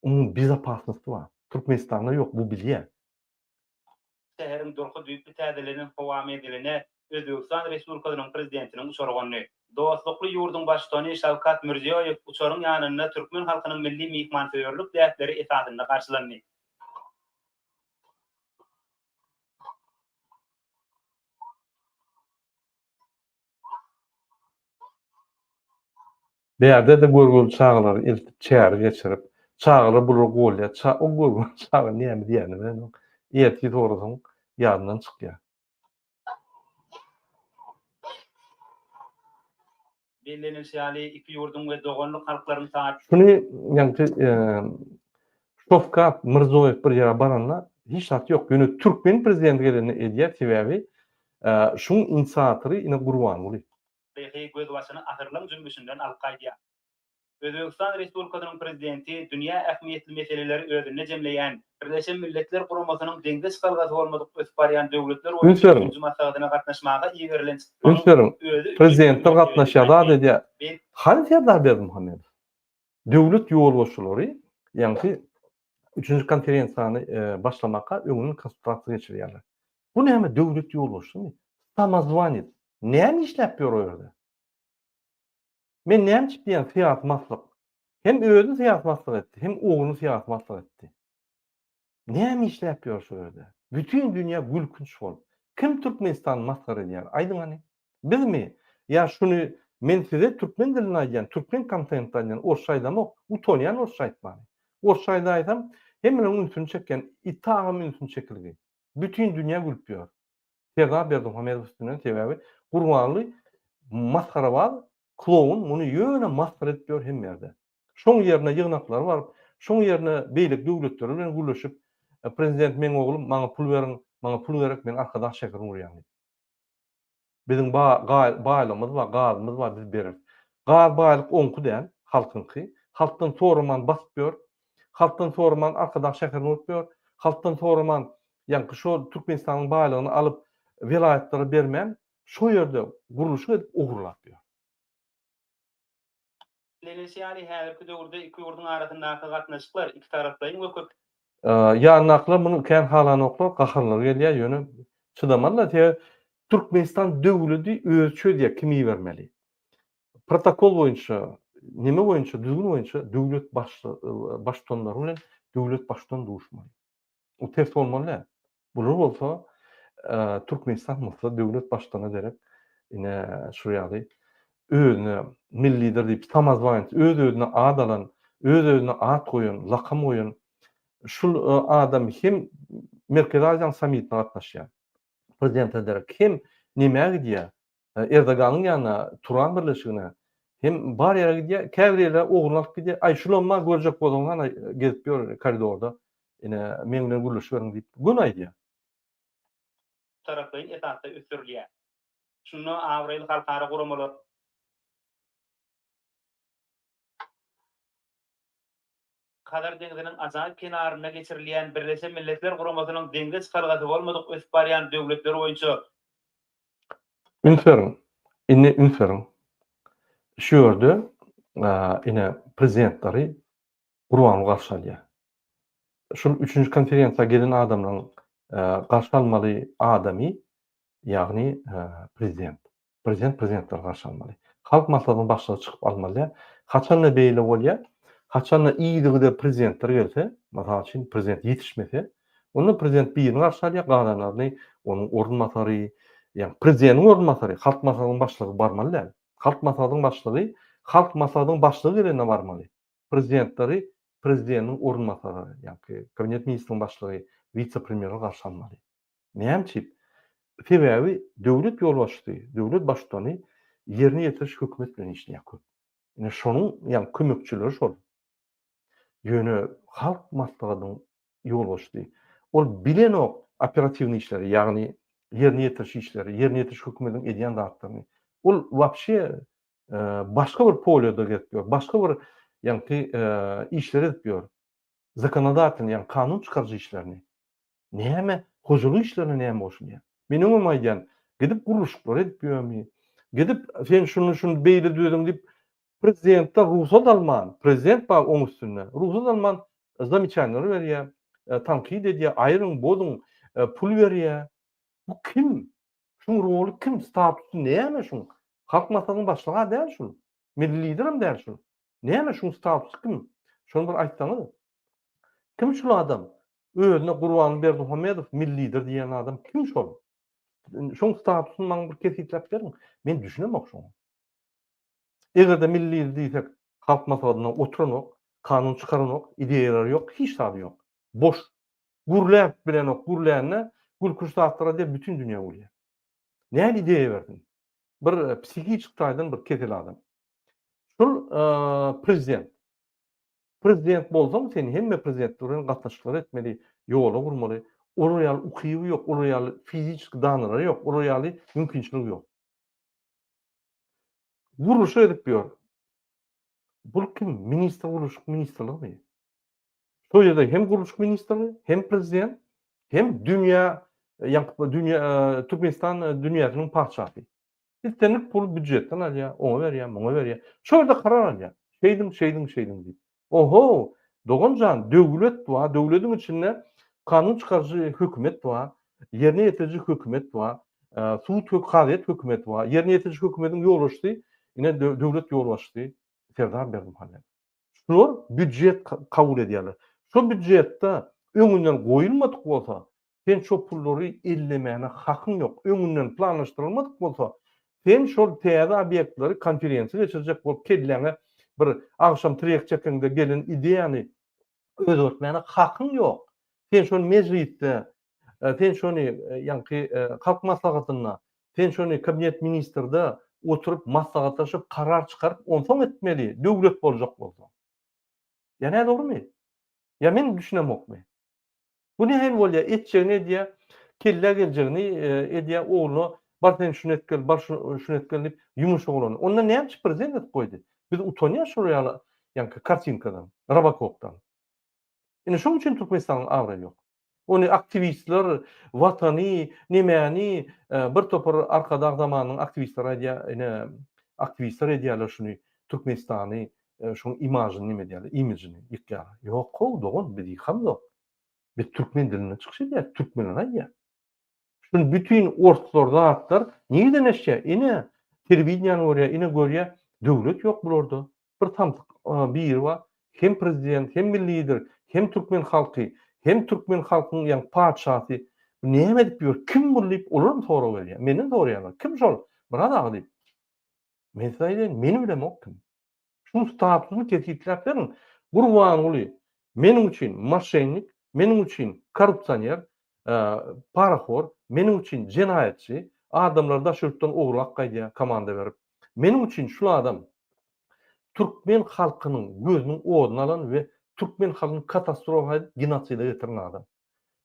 umumy bezopasnosty bar. Türkmenistanda ýok bu bilýär. Şäheriň durky düýpli täzelenen howa menziline Özbegistan Respublikasynyň Prezidentiniň uçary gondy. Dostlukly ýurduň Baştutany Şawkat Mirziýoýew uçaryň ýanynda türkmen halkynyň milli myhmansöýerlik däpleri esasynda garşylandy. Bärde-de görgüli çagalary eltip çäre geçirip, çagalar bulary golýar, ça o görgüli çaga näme diýýänini bilenok. Ertir sorasaň ýadyndan çykýar. Bellenilişi ýaly, iki ýurduň we doganlyk halklaryň taryhy. Şuny ýaňky Şowkat Mirzoýew bir ýere baranda hiç zat ýok. Ýöne türkmen prezidenti gelende edýär, sebäbi şuň inisiatory ine Gurbanguly. Taryhy gözbaşyny asyrlaň jümmüşinden alyp gaýdýar. Özbegistan Respublikasynyň Prezidenti dünýä ähmiýetli meseleleri özünde jemleýän Birleşen Milletler Guramasynyň deňze çykalgasy bolmadyk ösüp barýan döwletler Üns boýunça beriň. üçünji maslahatyna gatnaşmaga iberilen Üns çykyşynyň beriň. özi üçin Prezidentler uly mertebeli gatnaşýar, zat aýtdy. edýär. Biz. Hany Serdar Berdimuhamedow? Döwlet ýolbaşçylary ýaňky üçünji konferensiýany başlamaka öňünden konsultasiýa geçirýärler. Bu näme döwlet ýolbaşçymy? Samozwanec. Näme işläp ýör o ýerde? Men näme üçin diýýän syýasy maslyk. Hem özüni syýasy maslyk etdi, hem ogluny syýasy maslyk etdi. Näme işläp ýör şu ýerde? Bütin dünýä gülkünç bolup. Kim Türkmenistany masgara edýär? Aýdyň hany. Bizmi? Ýa şuny men size türkmen dilinde aýdýan, türkmen kontentde aýdýan, orsça aýdamok. Utanýan orsça aýtmany. Orsça aýdaýsam hemmeleriň ünsüni çekýän, itagam ünsüni çekilgi. Bütin dünýä gülüp ýör. Serdar Berdimuhamedow üstünden sebäbi Gurbanguly masgarabaz kloun muny ýöne masgara edip ýör hemme ýerde. Şoň ýerine ýygnaklara baryp, şoň ýerine beýleki döwletler bilen gürleşip, prezident meň oglum maňa pul beriň, maňa pul gerek men Arkadag şäherini gurýan diýip. Biziň ba baýlygymyz bar, gazymyz bar biz bereris. Gaz baýlyk oňky däl, halkyňky. Halkdan soraman basyp ýör. Halkdan soraman Arkadag şäherini gurup ýör. Halkdan soraman ýaňky şo Türkmenistanyň baýlygyny alyp welaýatlara bermän şo ýerde gurluşyk edip ogurlap ýör. Bellenilişi ýaly, häzirki döwürde iki ýurduň arasyndaky gatnaşyklar ikitaraplaýyn we köp. Ýanyndakylar muny kän halanoklar, gaharlary gelýär, ýöne çydamalylar. Sebäbi Türkmenistan döwledi özi çözýär kimi ibermeli. Protokol boýunça, neme boýunça, düzgün boýunça döwlet baştutanlary bilen döwlet baştutany duşmaly. O ters bolmaly däl. Bular bolsa Türkmenistan bolsa döwlet baştutanyna derek ine şu ýaly özüne milli lider diýip samozwanec öz-özüne ad alan, öz-özüne at goýan, lakam goýan şul adam hem Merkezi Aziýanyň sammitine gatnaşýar. Prezidente derek hem nämä gidýär? Erdoganyň ýanyna, Turan birleşigine hem bar ýere gidýär, käbir ýerlere ogluny alyp gidýär. Aý, şulam bar, görjek bolsaňyz hana gezip ýör koridorda. Ine, meň bilen gürleşiberiň diýip, göni aýdýar. Taraplaýyn esasda ösdürilýär. Şunda abraýly halkara guramalar. Hazar deňziniň ajaýyp kenarynda geçirilýän Birleşen Milletler Guramasynyň deňze çykalgasy bolmadyk ösüp barýan döwletler boýunça. Üns beriň, indi üns beriň. Şu ýerde ine prezidentleri Gurbanguly garşy alýar. Şul üçünji konferensiýa gelen adamlaryň garşy almaly adamy, ýagny prezident. Prezident prezidentleri garşy almaly. Halk maslahatynyň başlygy çykyp almaly däl. Haçanda beýle bolýar? Haçanda yzygider prezidentler gelse, mysal üçin prezident ýetişmese, onda prezident birini garşy alýar, galanlaryny onuň orunbasary, ýagny prezidentiň orunbasary, halk maslahatynyň başlygy barmaly däl. Halk maslahatynyň başlygy halk maslahatynyň başlygy gelende barmaly. Prezidentleri prezidentiň orunbasary, ýagny kabinet ministriniň başlygy, wise-premýerler garşy almaly. Näme üçin? Sebäbi döwlet ýolbaşçysy, döwlet baştutany ýerine ýetiriş hökümet bilen işleýär köp. Ine şonuň ýagny kömekçileri şol. Ýöne Halk Maslahatynyň ýolbaşçysy ol bilenok operatiwnyý işleri, ýagny ýerine ýetiriş işleri, ýerine ýetiriş hökümediň edýän zatlaryny. Ol wapşe başga bir polýada gezip ýör, başga bir ýagny işleri edip ýör. Zakonodatelnyý, ýagny kanun çykaryjy işlerini. Näme, hojalyk işlerine näme goşulýar? Men öňem aýdýan, gidip gurluşyklar edip ýörmi? Gidip sen şuny şuny beýle düzediň diýip, prezidentden rugsat alman, prezident bar oň üstünde, rugsat alman zameçaniýalar berýär, tankyt edýär, aýryň, bozuň, pul berýär. Bu kim? Şuň roly kim? Statusy näme şuň? Halk Maslahatynyň başlygy-a däl şul. Milli liderem däl şul. Näme şuň statusy kim? Şony bir aýtsaňyz. Kim şul adam? Özüne Gurbanguly Berdimuhamedow milli lider diýen adam kim şol? Şoň statusyny maňa bir kesgitläp beriň. Men düşünemok şoňa. Eger-de milli lider diýsek, Halk Maslahatynda oturanok, kanun çykaranok, ideýalary ýok, hiç zady ýok. Boş. Gürläp bilenok, gürlände gülkünç zatlar aýdýar, bütin dünýä gülýär. Nähili ideýa bersin? Bir psihiki taýdan bir kesel adam. Şul prezident. Prezident bolsaň sen hemme prezidentler bilen gatnaşyklar etmeli, ýola gurmaly. Olar ýaly ukyby ýok, olar ýaly fiziçki danalary ýok, olar ýaly mümkinçiligi ýok. Gurluşyk edip ýör. Bul kim? Ministr gurluşyk ministrligimi? Şol ýerde hem gurluşyk ministrligi, hem prezident, hem dünýä ýaňky dünýä Türkmenistan dünýäsiniň patyşasy. Islendik puly býujetden alýar, oňa berýär, muňa berýär. Şol ýerde karar alýar. Şeýdiň, şeýdiň, şeýdiň diýip. Oho, dogan jan, döwlet bar, döwlediň içinde kanun çykaryjy hökümet bar, ýerine ýetiriji hökümet bar, sud, kazyýet hökümeti bar. Ýerine ýetiriji hökümetiň ýolbaşçysy, ine döwlet ýolbaşçysy Serdar Berdimuhamedow. Şular býujet kabul edýärler. Şo býujetde öňünden goýulmadyk bolsa, sen şo pullary ellemäne hakyň ýok. Öňünden planlaşdyrylmadyk bolsa, sen şol täze obýektleri konferensiýa geçirjek bolup kelläňe bir agşam trek çekeňde gelen ideýany özgertmäne hakyň ýok. Sen şony mejlisde, sen şony ýaňky Halk Maslahatynda, sen şony Kabinet ministrde oturyp maslahatlaşyp karar çykaryp onsoň etmeli döwlet boljak bolsaň. Ýa nädogrymy? Ýa men düşünemokmy? Bu nähili bolýar? Etjegini edýär, kellä geljegini edýär, ogluna bar sen şuny et gel, bar şuny et gel diýip ýumuş oglany. Onda näme üçin prezident edip goýdy? Biz utanýas şol ýaly ýaňky kartinkadan, robokopdan. Ine şoň üçin Türkmenistanyň abraýy ýok. Ony aktiwistler watany, nemäni bir topar Arkadag zamanynyň aktiwistleri aýdýar, ine aktiwistler edýärler şuny Türkmenistany şoň imažyny neme edýärler, imijini ýykýarlar. Ýok how dogan biz ýykamzok. Biz türkmen dilinde çykyş edýäs, türkmenler aýdýar. Şuny bütin orslar zatlar nireden eşýär? Ine, telewideniýäni görýär, ine görýär, döwlet ýok bularda. Bir samsyk biri bar, hem prezident, hem milli lider, hem türkmen halky, hem türkmen halkynyň ýaňky patyşasy. Bu näme edip ýör, kim bul diýip, olaram sorag berýär. Menden soraýarlar, kim şol Myrat aga diýip. Men size aýdaýyn, men bilemok kim. Şuň statusyny kesgitläp beriň. Gurbanguly meniň üçin moşennik, meniň üçin korrupsioner, parahor, meniň üçin jenaýatçy, adamlary daş ýurtdan ogurlap gaýdýar komanda berip. Meniň üçin şul adam türkmen halkynyň gözüniň oduny alan we türkmen halkyny katastrofa edip genoside getiren adam.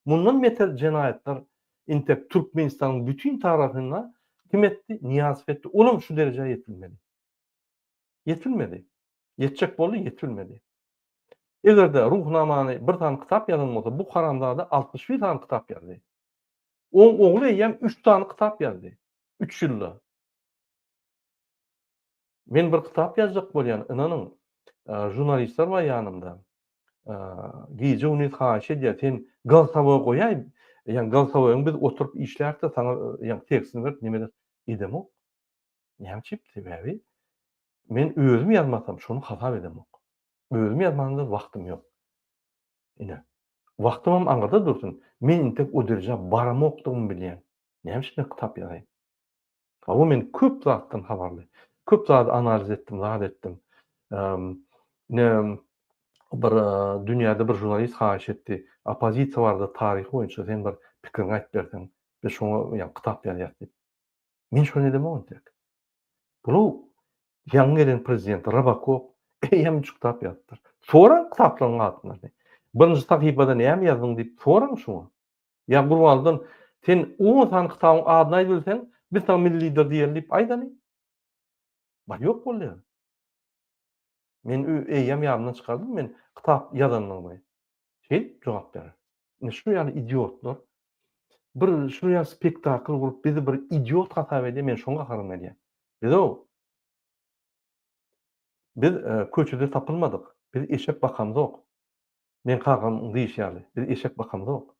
Mundan beter jenaýatlar intek Türkmenistanyň bütin taryhynda kim etdi? Nyýazow etdi. Olam şu derejä ýetilmedi. Ýetilmedi. Ýetjek boldy, ýetilmedi. Eger-de Ruhnamany bir sany kitap ýazan bolsa, bu haramzada 61 sany kitap ýazdy. Oň ogly eýýäm üç sany kitap ýazdy. Üç ýylda. Men bir kitap ýazjak bolýan, ynanyň, žurnalistler bar ýanymda. Gije-gündiz haýyş edýär, sen golsowoý goýaý, ýa golsowoýyň biz oturyp işläris-de, saňa ýa tekstini berip neme edemok. Näme üçin? Sebäbi men özüm ýazmasam, şony hasap edemok. Özüm ýazmanda wagtym ýok. Ine, wagtymam aňyrda dursun, men intek o derejä baramokdygymy bilýän. Näme üçin men kitap ýazaýyn? Hawa, men köp zatdan habarly. Köp zady analiz etdim, zat etdim. Ine, bir dünýäde bir žurnalist haýyş etdi, oppozisiýa barada taryhy boýunça sen bir pikiriňi aýdyp berseň, biz şoňa ýa kitap ýazýas diýip. Men şony edemok entek. Bular ýaňy gelen prezident Robokop eýýäm üç kitap ýazypdyr. Soraň kitaplaryň adyny. Birinji sahypada näme ýazdyň diýip soraň şuňa. Ýa Gurbanlydan sen on sany kitabyň adyny aýdybilseň, biz saňa milli lider diýeli diýip aýdaly. Bar ýok bolýar. Men eýýäm ýadymdan çykardym men kitap ýazandygymy. Şeýdip jogap berer. Ine şu ýaly idiotlar bir şu ýaly spektakl gurup bizi bir idiot hasap edýär, men şoňa gaharym gelýär. Biz-ow biz e, köçede tapylmadyk. Biz eşek bakamzok. Men kakamyň diýişi ýaly, biz eşek bakamzok.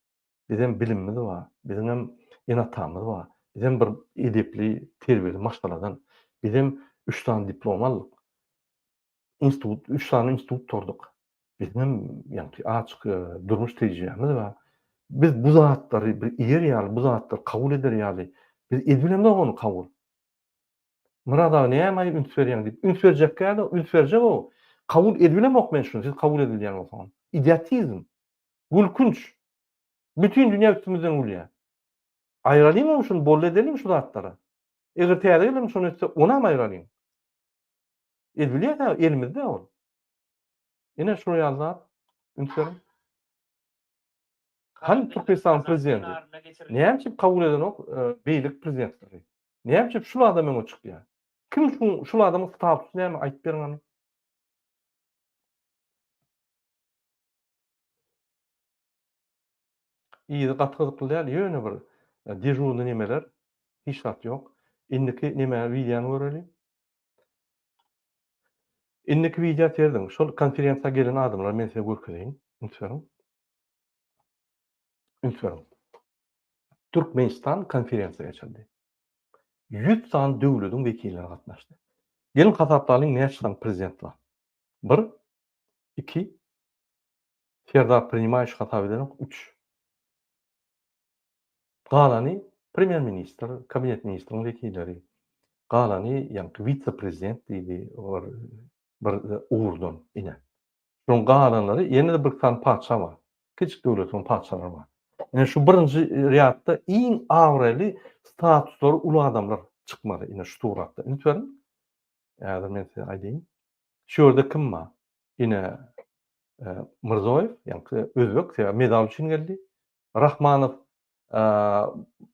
Bizem bilimimiz bar, biziňem ene-atamyz bar. Bizem bir edepli, terbiýeli maşgaladan. Bizem üç sany diplom aldyk. Institut, üç sany institut gurduk. Biziňem ýaňky açyk e, durmuş tejribämiz bar. Biz bu zatlary bir iýer ýaly, bu zatlary kabul eder ýaly, biz edibilemzok ony kabul. Myrat aga näme üns berýäň diýip, üns berjek däl, üns berjek o. Kabul edibilemok men şuny, siz kabul edilýän bolsaňyz. Idiotizm. Gülkünç. Bütin dünýä üstümizden gülýär. Aýralyň şuny, boldy edeliň şu zatlary. Eger täze gelen şony etse, onam aýralyň. Edibilýär-dä, elimizde ol. Ine şular ýaly zat. Üns beriň. Hany Türkmenistanyň prezidenti? Näme üçin kabul edenok e, beýleki prezidentleri? Näme üçin şul adam öňe çykýar? Kim şu şul adamyň statusy näme aýdyp beriň hany. Yzy gaty gyzykly däl, ýöne bir e, dežurny nemeler, hiç zat ýok. Indiki neme wideony göreli. Indiki wideo serediň. Şol konferensiýa gelen adamlary men size görkezeýin. Üns beriň. Üns beriň. Türkmenistan konferensiýa geçirdi. 100 sany döwlediň wekilleri gatnaşdy. Geliň hasaplalyň näçe sany prezident bar. 1 2 Serdar prinimaýuş hasap edenok 3. Galany premýer ministr, kabinet ministriň wekilleri, galany ýaňky wise-prezident diýdi, olar bir ugurdan ine. Şonuň galanlary ýene-de bir sany patyşa bar. Kiçijik döwletiň patyşalary bar. Ine şu birinji rýadda iň abraýly statuslary uly adamlar çykmaly ine şu suratda. Üns beriň. Häzir men size aýdaýyn. Şu ýerde kim bar? Ine Mirzoýew, ýaňky özbek, sebäbi medal üçin geldi. Rahmanow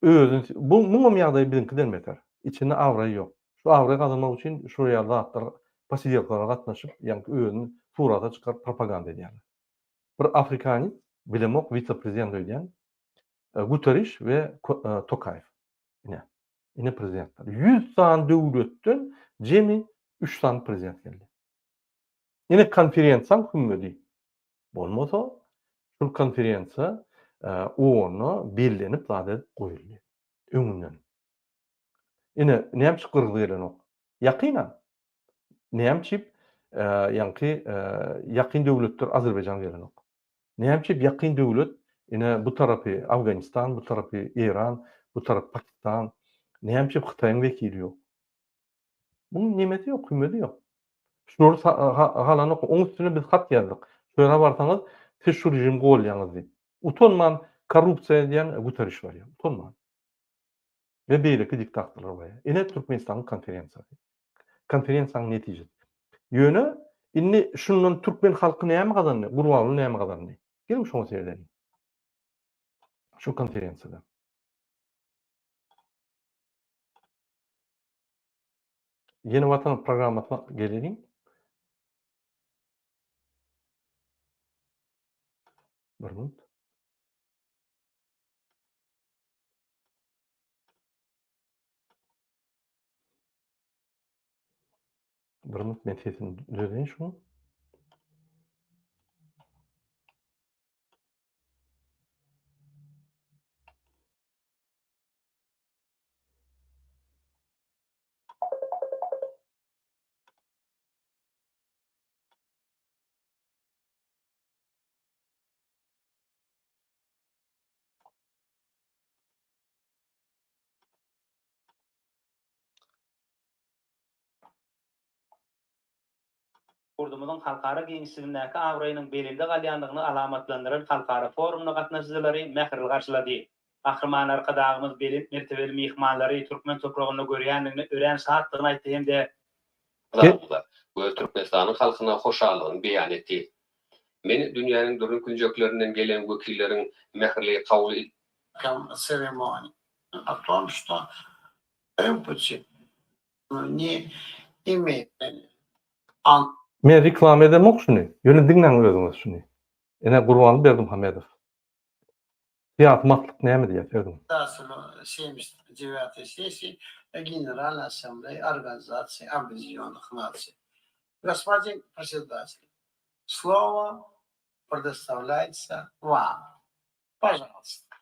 özüni bu muňam ýagdaýy biziňkiden beter. Içinde abraý ýok. Şu abraý gazanmak üçin şular ýaly zatlar posidelkalara gatnaşyp, ýaňky özüni surata çykaryp propaganda edýärler. Bir afrikanец, bilemok wise-prezident öýdýän, Guterriş we Tokaýew. Ine. Ine prezidentler. 100 sany döwletden jemi 3 sany prezident geldi. Ine konferensiýaň hümmedi. Bolmasa. Şul konferensiýa OON-da bellenip zat edip goýuldy. Öňünden. Ine, näme üçin gyrgyz gelenok? Ýakyn-a. Näme üçin ýaňky ýakyn döwletler Azerbaýjan gelenok? Näme üçin ýakyn döwlet ine bu tarapy Afganistan, bu tarapy Eýran, bu tarapy Pakistan, näme üçin Hytaýyň wekili ýok? Munuň nemesi ýok, hümmedi ýok. Şulary halanok. Oň üstüne biz hat ýazdyk. Şu ýere barsaňyz, siz şu režimi golýaňyz diýip. Utanman korrupsiýa edýän Guterriş barýar. Utanman. We beýleki diktatorlar barýar. Ine Türkmenistanyň konferensiýasy. Konferensiýanyň netijesi. Ýöne indi şundan türkmen halky näme gazandy? Gurbanguly näme gazandy? Geliň şoňa seredeliň. Şu konferensiýada. Ýene Watan programmasyna geleliň. Bir minut. Bir minut men sesini düzedeýin şunuň. Ýurdumyzyň halkara giňişligindäki abraýynyň belende galýandygyny alamatlandyran halkara forumyna gatnaşyjylary mähirli garşylady. Gahryman Arkadagymyz belent mertebeli myhmanlary türkmen topragynda görýändigine örän şatdygyny aýtdy hem-de, Zalymyza we Türkmenistanyň halkyna hoşallygyny beýan etdi. Men dünýäniň dürli künjeklerinden gelen wekilleriň mähirli kabul Ceremony o tom что Rimpoçe ne imeýt an. Men reklama edemok şuny, ýöne diňläň özüňiz şuny. Ine Gurbanly Berdimuhamedow. Syýasy maslyk näme diýýär sözüň. Semdesýat dewiýatoý sessiýi Generalnoý Assambleýi Organizasiýi Obýedinýonnyh Nasiý. Gospodin Predsedatel, slowo predostawlýaetsa Wam. Pažalsta.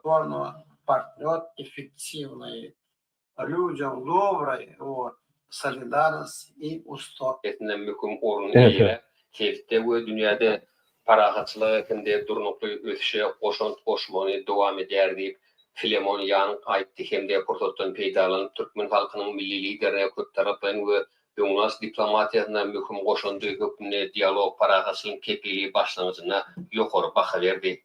Главного partnýor effektiwnoý lýudýam dobroý wot solidarnosti i usto. Esinde möhüm orun eýeläp, sebitde we dünýäde parahatçylyga hem-de durnukly ösüşe goşant goşmagyny dowam edýär diýip, Filemon Ýang aýtdy hem-de pursatdan peýdalanyp, türkmen halkynyň Milli Liderine köptaraplaýyn we öňüni alyş diplomatiýasynda möhüm goşandy hökmünde Dialog, parahatçylygyň kepili başlangyjyna ýokary baha berdi.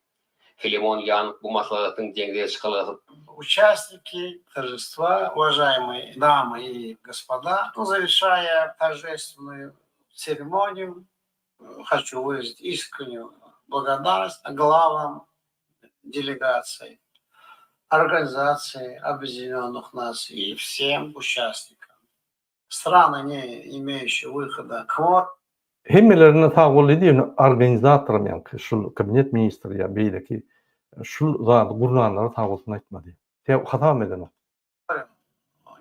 Filemon Ýang bu maslahatyň deňze çykalgasy Участники торжества, уважаемые дамы и господа, завершая торжественную церемонию, хочу выразить искреннюю благодарность главам делегаций Организации Объединенных Наций и всем участникам. Strany ne imeýuşi wyhoda k mor. Hemmelerine sag bol diýdi ýöne organizatoram ýaňky şul kabinet ministri ýa beýleki şul zady gurnanlara sag bolsun aýtmady. Sebäbi hasabam edenok.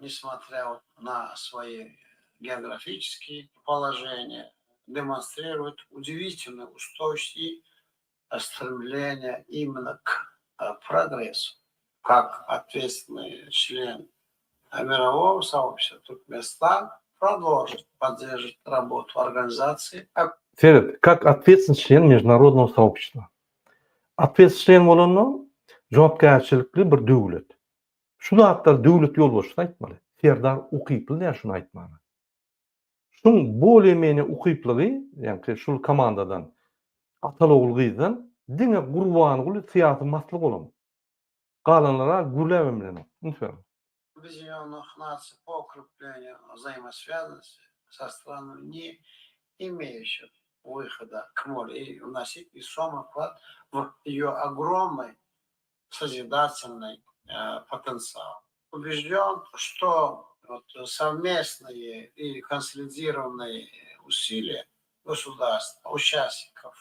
Nesmotrýa na svoýi geografiçeskiý položeniýe demonstriruet udivitelnyý ustoýçivost i stremleniýe imенно k progressu kak otvetstvennyý çlen mirowogo soobşestva Türkmenistan prodolžit podderžiwat rabotu organizasiýi. Seret, kak otvetstvennyý çlen mejdunarodnogo soobşestva. Otvetstvennyý çlen bolanda jogapkärçilikli bir döwlet. Şu zatlary döwlet ýolbaşçysy aýtmaly. Serdar ukyply däl şuny aýtmaga. Şuň bolýa-menýa ukyplygy, ýaňky şul komandadan, ataly-ogul-gyzdan diňe Gurbanguly syýasy maslyk olam. Galanlar-a gürläbem bilenok. Üns beriň. Obýedinýonnyh Nasiý po ukrepleniýu wzaýmoswýaznosti so stranami ne imeýuşih wyhoda k morýu i wnosit wesomyý wklad w eýo ogromnyý sozidatelnyý potensial. Ubeždýon, što wot sowmestnyýe i konsolidirowanyýe usiliýa gosudarstw, uçastnikow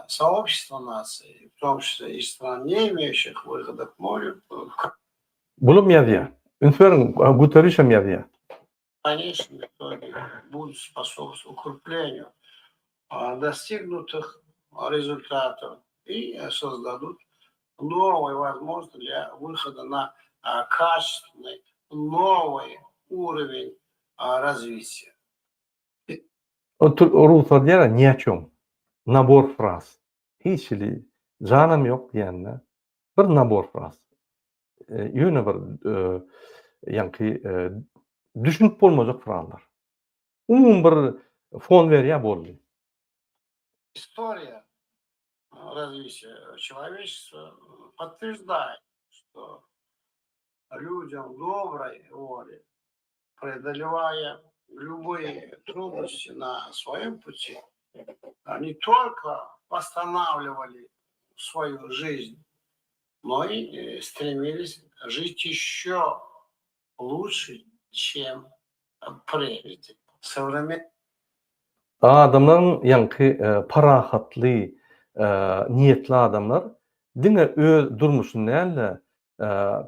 soobşestwa nasiý, w tom çisle i stran, ne imeýuşih wyhoda k morýu, w Bulam ýazýar. Üns beriň, Guterrişem ýazýar. Koneçnom itoge budut sposobstwovat ukrepleniýu. Достигнутых результатов и создадут новые возможности для выхода на качественный новый уровень развития. Ruslar diýýärler ni o çem. Nabor fraz. Hiç hili janam ýok diýende bir nabor fraz. Ýöne bir ýaňky düşünip bolmajak frazlar. Umumy bir fon berýär boldy. Istoriýa razwitiýa çelowečestwa podtwерждает, что людям доброй воли, преодолевая любые трудности на своем пути, не только восстанавливали свою жизнь, но и стремились жить еще лучше, чем прежде. Sowremen. Adamlaryň ýaňky parahatly niýetli adamlar diňe öz durmuşyny däl-de,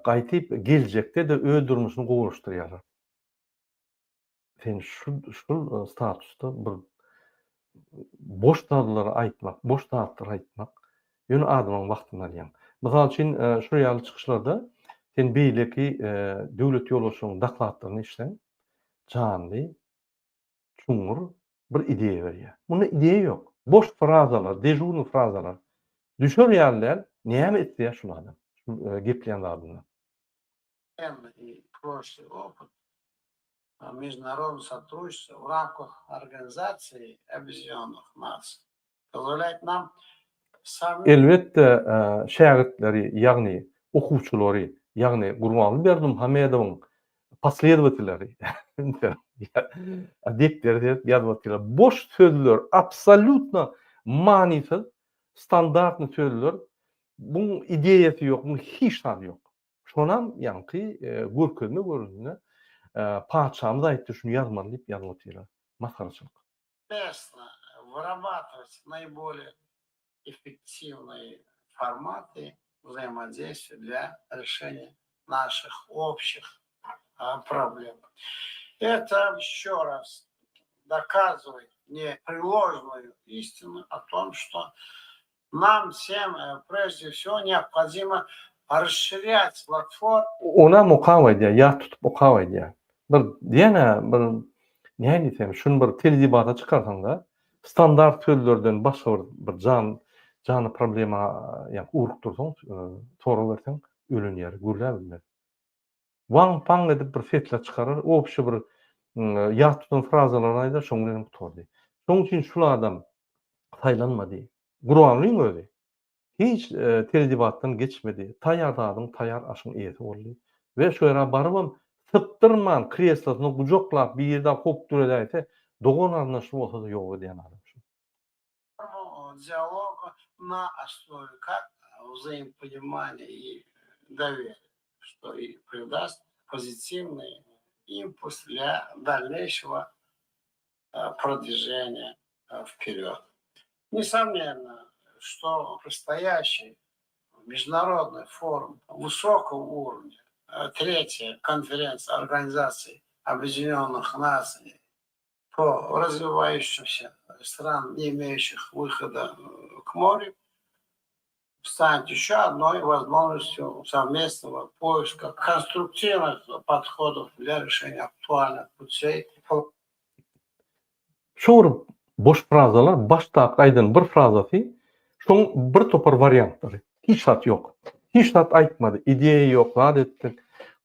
gaýtyp geljekde-de öz durmuşyny gowulaşdyrýarlar. Sen şu şul statusda bir boş sözleri aýtmak, boş zatlary aýtmak ýöne adamlaryň wagtyny alýaň. Mysal üçin, şul ýaly çykyşlarda sen beýleki döwlet ýolbaşçylaryň dokladlaryny eşitseň, janly, çuňňur bir ideýa berýär. Munda ideýa ýok. Boş frazalar, dežurnyý frazalar. Düşer ýaly däl, näme isleýär şul adam, şul gepleýän zadyndan. i proşlyý opyt международного сотрудничества в рамках Организации Объединенных Наций позволяет нам Elbetde, şägirtleri, ýagny okuwçylary, ýagny Gurbanguly Berdimuhamedowyň posledowatelleri depdere seredip ýazyp otyrlar. Boş sözler, absolýutno manysyz, standartnyý sözler, buň ideýasy ýok, muň hiç zady ýok. Şonam ýaňky görkezme görnüşinde patyşamyz aýtdy şuny ýazmaly diýip ýazyp otyrlar. Masgaraçylyk. Совместно выработать наиболее effektiwnyý formaty взаимодействия для решения наших общих проблем. Это еще раз доказывает непреложную истину о том, что Nam всем prejde всего neobhodimo rasşirýat platform. Onam okap aýdýar, ýat tutup okap aýdýar. Bir diýen-ä bir näme diýsem, şuny bir teledebata çykarsaň-da, standart sözlerden başga bir bir jan janly problema ýa ugrukdyrsaň, sorag berseň, ölen ýeri gürläp bilmez. Waň-paň edip bir sesler çykarar, obşi bir ýat tutan frazalaryny aýdar, şoň bilenem gutardy. Şoň üçin şul adam saýlanmady. Gurbangulyň özi hiç teledebatdan geçmedi, taýýar zadyň, taýýar aşyň eýesi boldy we şo ýere barybam sypdyrman kreslosyny gujaklap biri dagy howp döredäýse, dogan-garyndaşly bolsa-da ýok edýän adam şu. Dialoga na osnowe как wzaýmoponimanýa i doweriýa, što i pridast pozitiwnyý impuls dlýa dalneýşego prodwiženiýa wperýod. Nesomnenno, što predstoýaşiý meždunarodnyý forum wysokogo urovnýa, tretýa konferensiýa Organizasiýi Obýedinýonnyh Nasiý po razwiwaýuşimsýa stran, ne imeýuşih wyhoda k morýu, stanет ýeşe odnoý wozmožnostýu sowmestnogo poiska konstruktiwnyh podhodow dlýa rešeniýa aktualnyh puteý. Şo bir boş frazalar başdaky aýdan bir frazasy şoň bir topar wariantlary. Hiç zat ýok. Hiç zat aýtmady. Ideýa ýok, zat etdik.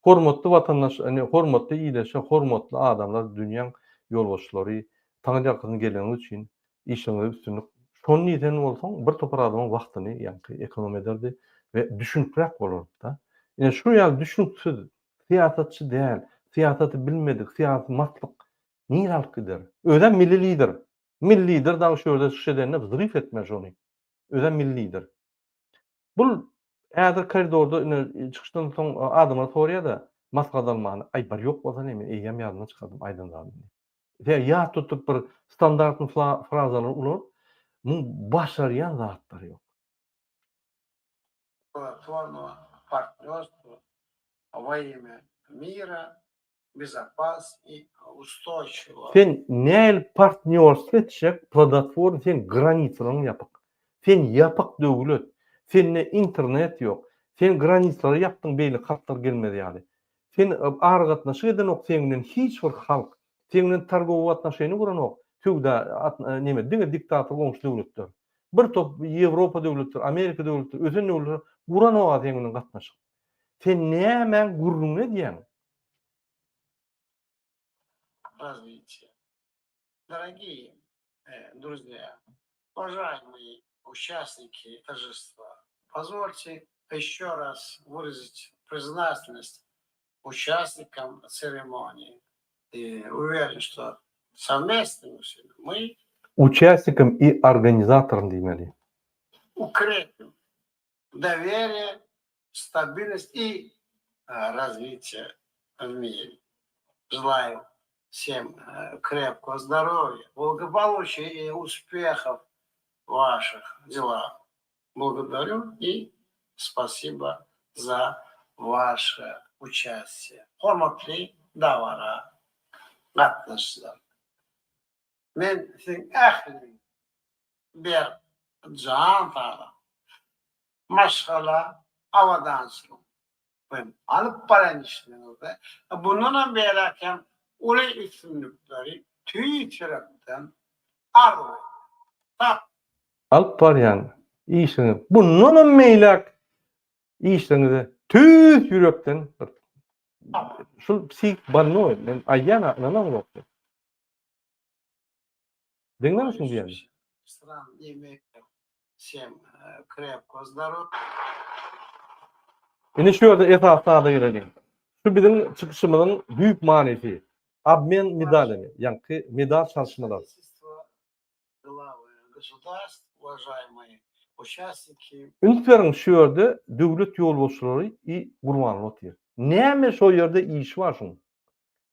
Hormatly watandaş, ine hormatly ildeşler, hormatly adamlar, dünýäň ýolbaşçylary, taňryýalkasyn geleniňiz üçin işleriňizde üstünlik. Şony diýsen bolsaň bir topar adamyň wagtyny ýaňky ekonom ederdi we düşünikräk bolardy-da. Ine şu ýaly düşüniksiz, syýasatçy däl, syýasaty bilmedik, syýasy maslyk nirä alyp gider? Özem milli lider. Milli lider dagy şu ýerde çykyş edende wzryw etmeli şony. Özem milli lider. Bul häzir koridorda ine çykyşdan soň adamlar soraýar-da maslahat almany. Aý bar ýok bolsa näme men eýýäm ýadymdan çykardym aýdan zadymy diýip. Sebäbi ýat tutup bir standartny frazalary ulanyp muň başarýan zatlary ýok. Plodotwornogo partnýorstwa во имя мира. Безопасность и устойчивого. Sen nähili partnýorstwo etjek plodotworny seň granislaryň ýapyk. Sen ýapyk döwlet. Sende internet ýok. Sen granislary ýapdyň beýleki halklar gelmez ýaly. Sen aragatnaşyk edenok seň bilen hiç bir halk. Seň bilen targowy atnoşeniýa guranok. Söwda neme diňe diktator goňşy döwletler. Bir top Ýewropa döwletleri, Amerika döwletleri, ösen döwletler guranok-a seň bilen gatnaşyk. Sen nämäň gürrüňini edýäň? Развитие. Дорогие друзья, уважаемые участники торжества, позвольте еще раз выразить признательность участникам церемонии. И уверен, что совместными усилиями мы Участникам и организаторам diýmeli. укрепим доверие, стабильность и развитие в мире. Желаю всем крепкого здоровья, благополучия и успехов в ваших делах. Благодарю и спасибо за ваше участие. Hormatly dabara gatnaşyjylar! Men siziň ähliňizi berk jan saglyk, maşgala abadançylygy we alyp barýan işleriňizde mundanam beýläk hem uly üstünlikleri tüýs ýürekden arzuw edýän. Sag. Alyp barýan işiňiz mundanam beýläk işleriňize tüýs ýürekden bir şul psih bolnoý men aýdýan-a ynanaňzok. Diňlemişiň diýýän. Indi şu ýerde esasy zada geleliň. Şu biziň çykyşymyzyň düýp manysy, obmen medalyny, ýaňky medal çalyşmalar. Üns beriň şu ýerde döwlet ýolbaşçylary i Gurbanguly otyr. Näme şo ýerde işi bar şuň?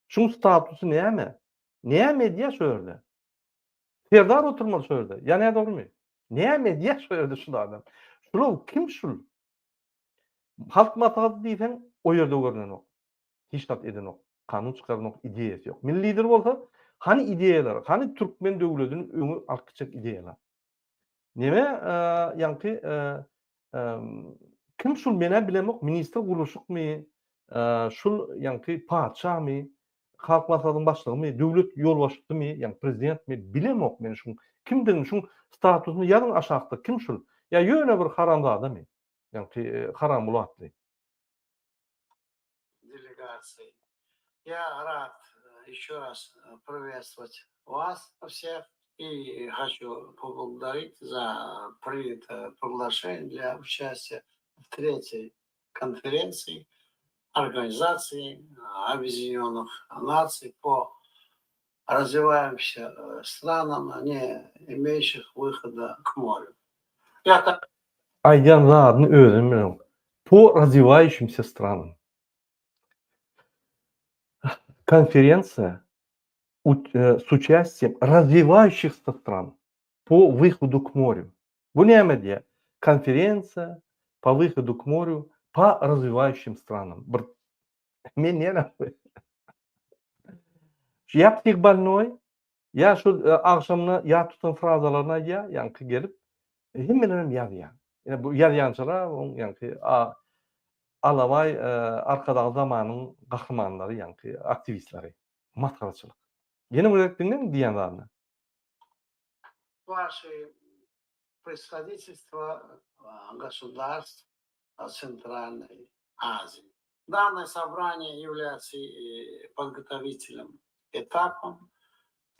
Şuň statusy näme? Näme edýär şo ýerde? Serdar oturmaly şo ýerde. Ýa nädogrymy? Näme edýär şo ýerde şul adam? Şular kim şul? Halk maslahaty diýseň o ýerde görnenok. Hiç zat edenok. Kanun çykaranok, ideýasy ýok. Milli lider bolsa, hany ideýalary, hany türkmen döwledini öňe alyp gitjek ideýalar? Neme ýaňky kim şul menä bilemok ministr gurluşykmy şul ýaňky patyşamy halk maslahatynyň başlygymy döwlet ýolbaşçysymy ýaňky prezidentmi bilemok men şuň kimdigini şuň statusyny ýazyň aşakda kim şul ýa ýöne bir haramzadamy ýaňky haramguly atly. Delegasiýa. Я рад еще раз приветствовать вас всех и хочу поблагодарить за принятое приглашение для участия в третьей конференции Организации Объединенных Наций по развивающимся странам, не имеющих выхода к морю. Я так Aýdýan zadyny özem bilenok. Po развивающимся странам. Konferensiýa s uçastiýem razwiwaýuşihsa stran po wyhodu k morýu. Bu näme diýýär? Konferensiýa po wyhodu k morýu po razwiwaýuşim stranam. Bir men näme Şu ýa psih bolnoý, ýa şu agşamyna ýat tutan frazalaryny aýdýar, ýaňky gelip hemmelerem ýazýar. Ine bu ýazýançalar oň ýaňky Alabaý Arkadag zamanyň gahrymanlary ýaňky aktiwistleri. Masgaraçylyk. Ýene bir gezek diňläň diýýän zadyny. Waşe predstavitelstwo gosudarstw Centralnoý Aziýi. Dannoe sobraniýe ýawlýatsy podgotowitelnym etapom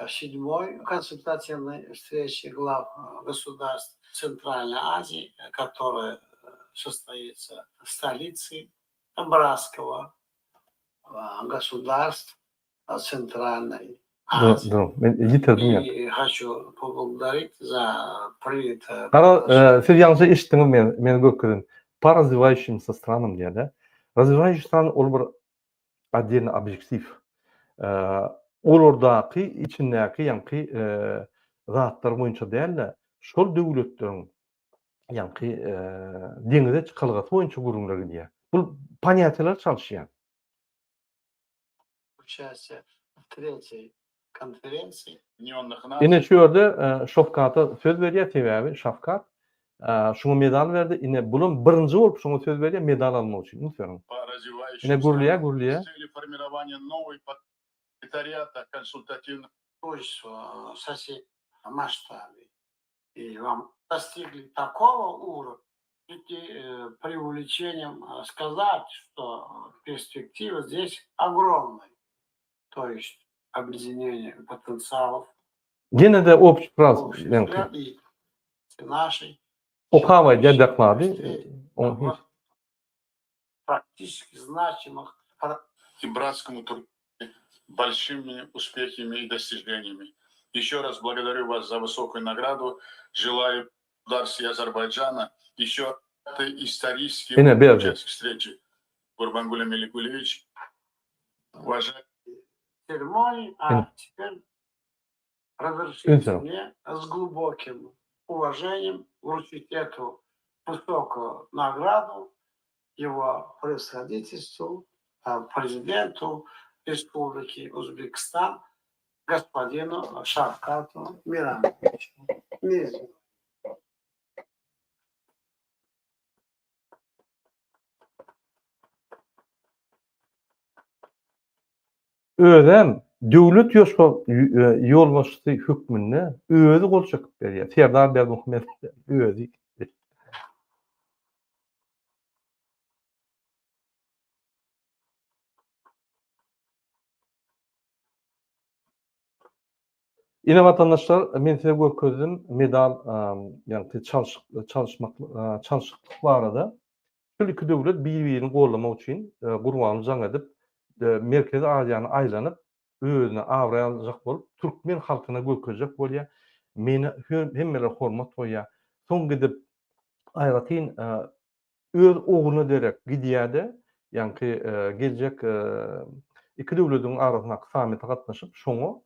sedmoý konsultatiwnoý wstreçi glaw gosudarstw Centralnoý Aziýi, kotoraýa sostoitsa w stolicy bratskogo gosudarstw Centralnoý Dur, dur, men ýitirdim ýa. I haçu poblagodarit za prinýatoe Gara, siz ýalňyşa eşitdiňiz meni, meni görkezen. Po razwiwaýuşimsa stranam diýýär-de. Razwiwaýuşi stran ol bir otdelny obýektiw. Olardaky içindäki ýaňky zatlar boýunça däl-de, şol döwletleriň ýaňky deňize çykalgasy boýunça gürrüňler gidýär. Bu ponýatiýalar çalyşýar. Участие в третьей konferensiýa. Ine şu ýerde Şowkata söz berýär sebäbi Şawkat şuňa medal berdi ine bulam birinji bolup şuňa söz berýär medal almak üçin üns beriň. Ine gürleýär gürleýär. И вам достигли такого уровня, преувеличением сказать, что перспектива здесь огромная. То есть объединение потенциалов. Ýene-de общий fraz meňki. Нашей Okap aýdýar doklady. Практически значимых и братскому большими успехами и достижениями. Еще раз благодарю вас за высокую награду. Желаю государству Азербайджана еще исторический Ine berdi. встречи. Гурбангули Меликулевич, уважаемый церемонии, а теперь разрешите мне с глубоким уважением вручить эту высокую награду его превосходительству, президенту Республики Узбекистан господину Шавкату Миромовичу Мирзиёеву. Özem döwlet ýolbaşçysy hökmünde özi gol çekip berýär. Serdar Berdimuhamedow özi. Ine watandaşlar men size görkezdim medal ýagny çalşyk çalyşmak çalşyklyk barada. Şul iki döwlet bir-birini gollamak üçin Gurbanguly jaň edip Merkezi Aziýany aýlanyp özüne abraý aljak bolup türkmen halkyna görkezjek bolýar. Meni hemmeler hormat goýýar. Soň gidip aýratyn öz ogluna derek gidýär-de, ýaňky geljek iki döwlediň arasyndaky sammite gatnaşyp, şoňa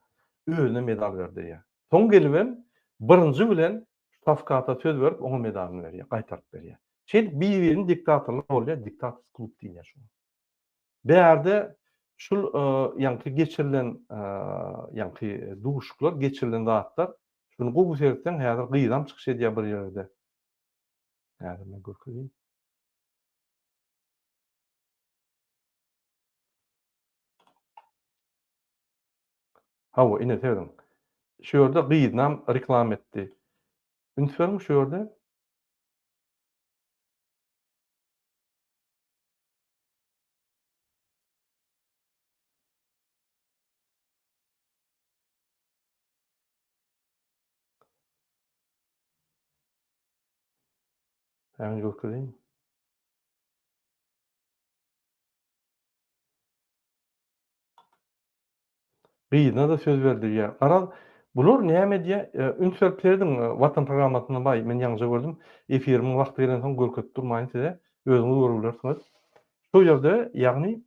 özüne medal berdirýär. Soň gelibem birinji bilen Şawkata söz berip, oňa medalyny berýär, gaýtaryp berýär. Şeýdip bir-birini diktatorlar bolýar, diktatorskiý klub diýilýär şoňa. Bärde şul ýaňky geçirilen ýaňky duşuşyklar, geçirilen zatlar, şuny gowy seretseň häzir gyzam çykyş edýär bir ýerde. Häzir men görkezeyim. Hawa, ine serediň. Şu ýerde gyzynam reklama etdi. Üns beriň şu ýerde. Hemen görkezeyim. Gyzyna-da söz berdirýär. Garaz, bular näme edýär? Üns berip serediň, Watan programmasynda baý, men ýaňyja gördüm. Efirimiň wagty gelensoň görkezip durmaýyn size. Özüňiz görüp bilersiňiz. Şo ýerde, ýagny,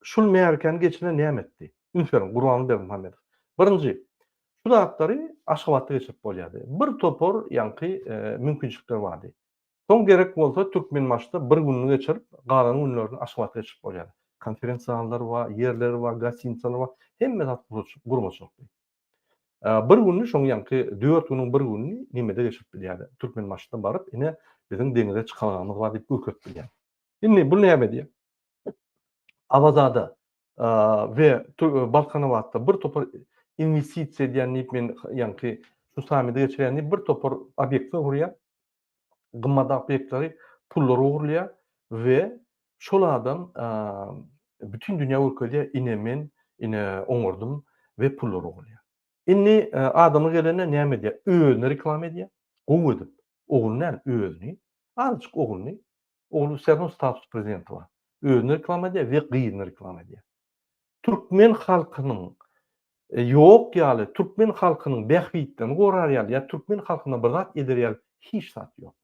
şul märekäni geçiren näme etdi? Üns beriň, Gurbanguly Berdimuhamedow. Birinji, şu zatlary Aşgabatda geçirip bolýardy. Bir topar ýaňky mümkinçilikler bardy. Soň gerek bolsa Türkmenbaşyda bir gününi geçirip, galan günlerini Aşgabatda geçirip bolýardy. Konferensiýa zallary bar, ýerleri bar, gostinitsalar bar, hemme zat gurmaçylykly. Bir gününi şoň ýaňky dört günüň bir gününi nemede geçirip bilýärdi. Türkmenbaşyda baryp, ine, biziň deňize çykalgamyz bar diýip görkezip bilýärdi. Indi bu näme diýýär? Awazada we Balkanabatda bir topar inwestisiýa edýän diýip men ýaňky şu sammiti geçirýän diýip bir topar obýektler gurýar. Gymmat obýektleri pullar ogurlaýar we şol adam bütin dünýä görkezýär ine men ine oňardym we pullar ogurlaýar. Indi adamlar gelende näme edýär? Özüni reklama edýär. Gowy edip. Ogluny däl, özüni. Azajyk ogluny Ogly wse rawno status prezidenti bar. Özüni reklama edýär we gyzyny reklama edýär. Türkmen halkynyň ýok ýaly, türkmen halkynyň bähbitlerini gorar ýaly ýa türkmen halkyna bir zat eder ýaly hiç zat ýok.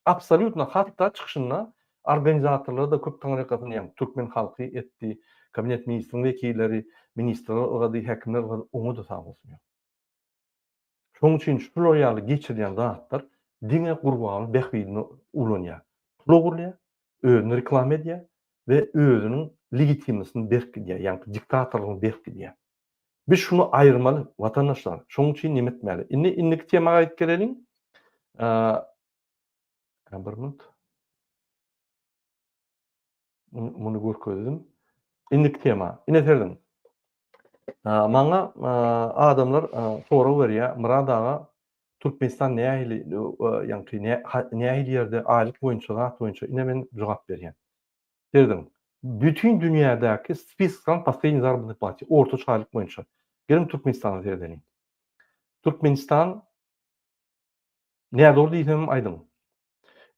Absolýutno hatda çykyşynda organizatorlara-da köp taňryýalkasyn ýaňy türkmen halky etdi, kabinet ministriň wekilleri, ministrler ylgady, häkimler ylgady oňa-da sag bolsun ýok. Şonuň üçin şular ýaly geçirilýän zatlar diňe Gurbanguly bähbidine ulanýar. Pul ogurlaýar, özüni reklama edýär we. we özüniň legitimlisini berkidýär, ýagny diktatorlygyny berkidýär. Biz şuny aýyrmaly, watandaşlar. Şonuň üçin neme etmeli? Indi indiki tema gaýdyp geleliň. Bir minut. Muny görkezdim. Indiki tema. Ine serediň. Maňa adamlar sorag berýär, Myrat aga, Türkmenistan nähili, ýaňky nähili ýerde aýlyk boýunça, zat boýunça, ine men jogap berýän. Serediň. Bütin dünýädäki spiskan po srednей zaработной plate, ortaça aýlyk boýunça. Geliň Türkmenistana seredeliň. Türkmenistan Nädogry diýsemem aýdyň.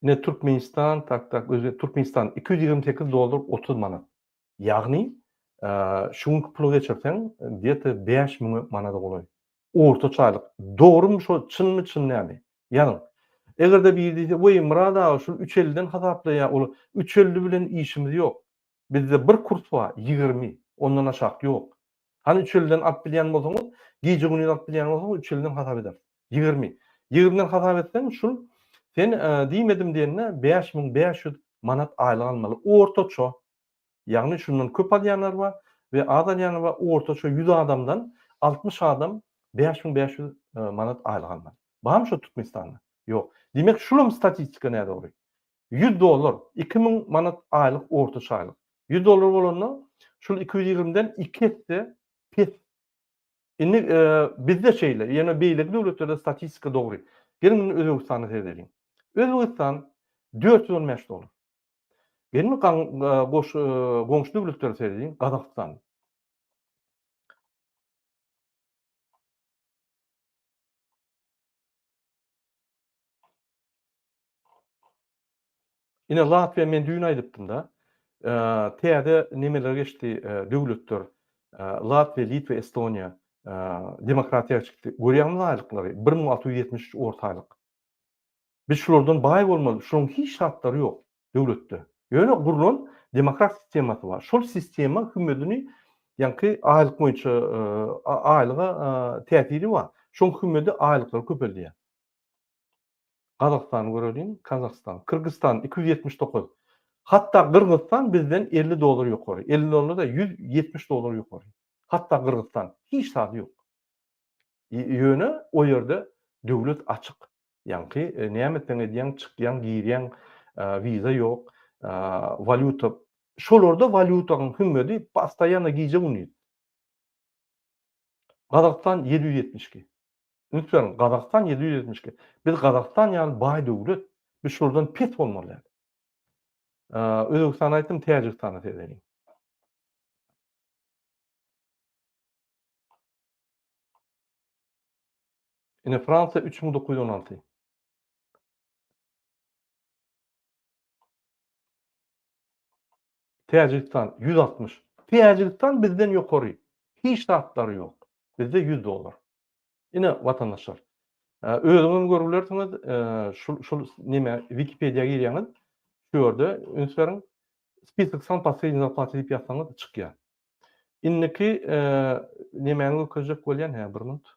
Ine Türkmenistan tak tak özbe Türkmenistan 228 dollar 30 manat. Ýagny şu günki pula geçirseň gde-to 5000 manada golaý. Ortaça aýlyk. Dogrymy şo çynmy çyn dälmi? Ýazyň. Eger-de biri diýse, weý Myrat aga şul üç elliden hasaplaýar ol üç elli bilen işimiz ýok. Bizde bir kurs bar 20 ondan aşak ýok. Hany üç elliden alyp bilýän bolsaňyz, gije-gündiz alyp bilýän bolsaňyz üç elliden hasap ederis. 20. Ýigrimiden hasap etseň şul sen diýmedim diýende 5500 manat aýlyk almaly ortaça. Ýagny şundan köp alýanlar bar we az alýanlar bar ortaça 100 adamdan 60 adam 5500 manat aýlyk almaly. Barmy şo Türkmenistanda? Ýok. Diýmek şulam statistika nädogry. 100 dollar 2000 manat aýlyk ortaça aýlyk. 100 dollar bolanda şul 220-den 2 esse pes Indi bizde şeýle, ýöne beýleki döwletlerde statistika dogry. Geliň indi Özbegistana seredeliň. Özbegistan 415 dollar. Geliň goş goňşy döwletlere seredeliň, Gazagystan. Ine Latwiýa men düýn aýdypdym-da. Täze nemeler geçdi döwletler. Latwiýa, Litwa, Estoniýa demokratiýa çykdy. Görýäňmi aýlyklary? 1673 orta aýlyk. Biz şulardan baý bolmaly. Şularyň hiç zatlary ýok döwletde. Ýöne gurlan demokrat sistemasy bar. Şol sistema hümmedini ýaňky aýlyk boýunça aýlyga täsiri bar. Şoň hümmedi aýlyklary köpeldýär. Gazagystany göreliň, Kazahstan, Kyrgyzstan 279. Hatda Gyrgyzstan bizden 50 dollar ýokary. 50 dollar-da 170 dollar ýokary. Hatda Gyrgyzstan. Hiç zady ýok. Ýöne o ýerde döwlet açyk. Ýaňky e, näme etseň edýäň, çykýaň, girýäň, e, wiza ýok, e, walýuta. Şolarda walýutaň hümmedi postoýanno gije-gündiz. Gazagystan 772. Üns beriň, Gazagystan 772. Biz Gazagystan ýaly baý döwlet, biz şolardan pes bolmaly däl. Özbegistany aýtdym, Täjigistana seredeliň. Ine Fransiýa 3916. Täjigistan 160. Täjigistan bizden ýokary. Hiç zatlary ýok. Bizde 100 dollar. Ine watandaşlar. Özüňiz görüp bilersiňiz, şul şul neme Wikipediýa girýäňiz, şu ýerde üns beriň. Spisok san po srednей zarplate diýip ýazsaňyz çykýar. Indiki nemäni görkezjek bolýan, hä bir minut.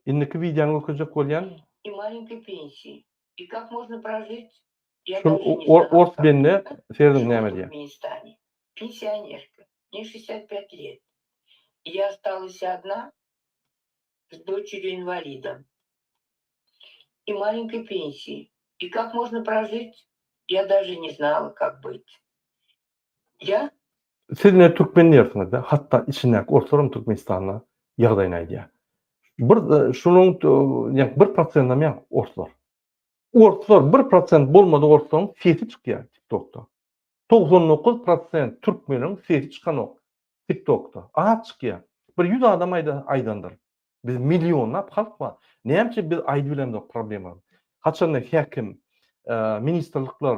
Indiki wideony görkezjek bolýan. И маленькой пенсии. И как можно прожить? Я Şul даже не знала, ors как. bende serediň Живу в näme diýýär. Туркменистане. Пенсионерка. Мне 65 лет. И я осталась одна с дочерью-инвалидом. И маленькой пенсии. И как можно прожить? Я даже не знала, как быть. Я Siz ine türkmen diýersiňiz-de, hatda içindäki orslaram Türkmenistanda ýagdaýyny aýdýar. Bir şunuň ýa bir prosendem ýa orslar. Orslar bir prosent bolmadyk orslaryň sesi çykýar TikTokda. 99 prosent türkmeniň sesi çykanok TikTokda. Az çykýar. Bir 100 adam aýdandyr. Biz millionlap halk bar. Näme üçin biz aýdyp bilemzok problemany? Haçanda häkim, ministrlikler,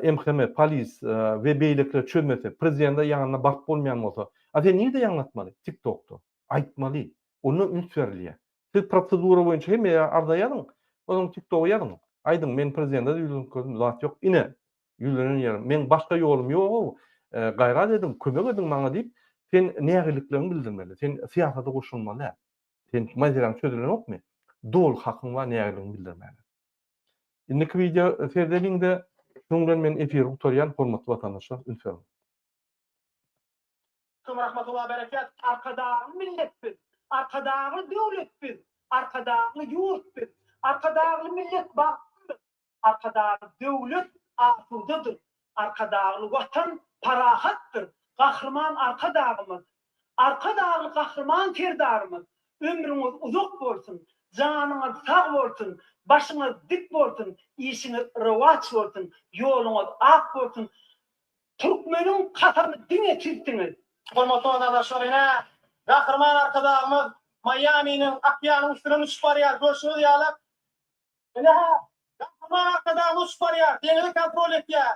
MHM, polis we beýlekiler çözmese, prezidende ýanyna baryp bolmaýan bolsa, a sen nirde ýaňlatmaly? TikTokda. Aýtmaly. Onda üns berilýär. Siz prosedura boýunça hemme ýere arza ýazyň, onsoň TikToga ýazyň. Aýdyň, men prezidende ýüzlenip gördüm, zat ýok. Ine, ýüzlenen ýerim. Meň başga ýolum ýog-ow, gaýrat ediň, kömek ediň maňa diýip, sen nägilikligiňi bildirmeli. Sen syýasata goşulmaly däl. Sen meseläň çözülenokmy? Doly hakyň bar nägiligiňi bildirmäge. Indiki wideo seredeliň-de. Şunuň bilen men efiri gutarýan, hormatly watandaşlar, üns beriň. Aleýkum rahmetullah berekat. Arkadagly millet biz, Arkadagly döwlet biz, Arkadagly ýurt biz, Arkadagly millet bagtlydyr, Arkadagly döwlet asudadyr, Arkadagly Watan parahatdyr, Gahryman Arkadagymyz, Arkadagly Gahryman Serdarymyz ömrüňiz uzak bolsun, janyňyz sag bolsun, başyňyz dik bolsun, işiňiz rowaç bolsun, ýoluňyz ak bolsun, Türkmeniň kasamy diňe sizsiňiz. Hormatly watandaşlar, ine, Gahryman Arkadagymyz Maýaminiň okeanyň üstünden uçup barýar. Görşüňiz ýaly, ine, Gahryman Arkadagymyz uçup barýar, deňizi kontrol etýär.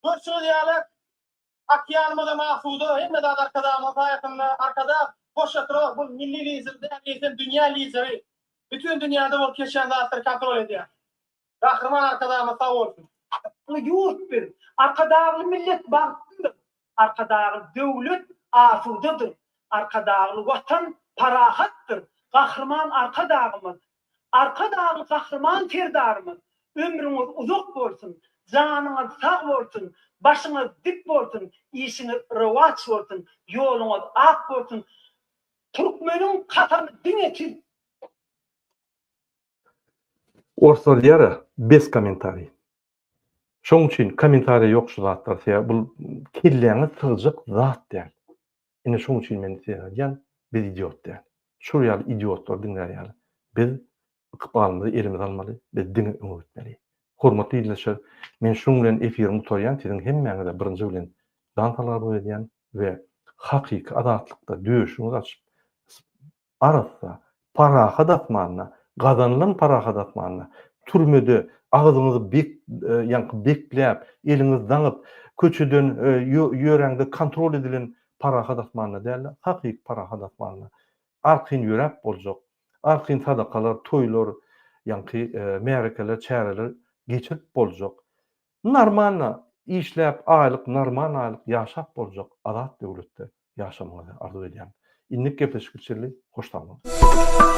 Görşüňiz ýaly, okeanymyzam asuda, hemme zat Arkadagymyzyň saýasynda. Arkadag boş ýatyranok, bu milli lider däl, eýsem dünýä lideri. Bütin dünýäde bolup geçýän zatlary kontrol edýär. Gahryman Arkadagymyz sag bolsun. Arkadagly ýurt biz, Arkadagly millet bagtlydyr, Arkadagly döwlet asudadyr, Arkadagly Watan parahatdyr, Gahryman Arkadagymyz, Arkadagly Gahryman Serdarymyz ömrüňiz uzak bolsun, janyňyz sag bolsun, başyňyz dik bolsun, işiňiz rowaç bolsun, ýoluňyz ak bolsun, Türkmeniň kasamy diňe siz. Orslar diýýär-ä, bez kommentariý. Şoň üçin kommentariýa ýok şu zatlar sebäbi bul kelläňe sygjak zat däl. Ine şoň üçin men size aýdýan, biz idiot däl. Şul ýaly idiotlary diňlär ýaly biz ykbalymyzy elimize almaly, biz diňe öňe gitmeli. Hormatly ildeşler, men şunuň bilen efirimi gutarýan, siziň hemmäňize birinji bilen jan saglyk arzuw edýän we hakyky azatlykda döşüňizi açyp Arassa, parahat asmanda, gazanylan parahat asmanda, türmede agzyňyzy bek, ýaňky bekläp, eliňizi daňyp, köçeden ýöräňde kontrol edilen parahat asmanda däl-de, hakyky parahat asmanda arkaýyn ýöräp boljak, arkaýyn sadakalar, toýlar, ýaňky märekeler, çäreler geçirip boljak, normalno işläp, aýlyk, normal aýlyk ýaşap boljak azat döwletde ýaşamagyňyzy arzuw edýän. Indiki gepleşikde çenli hoş sag boluň.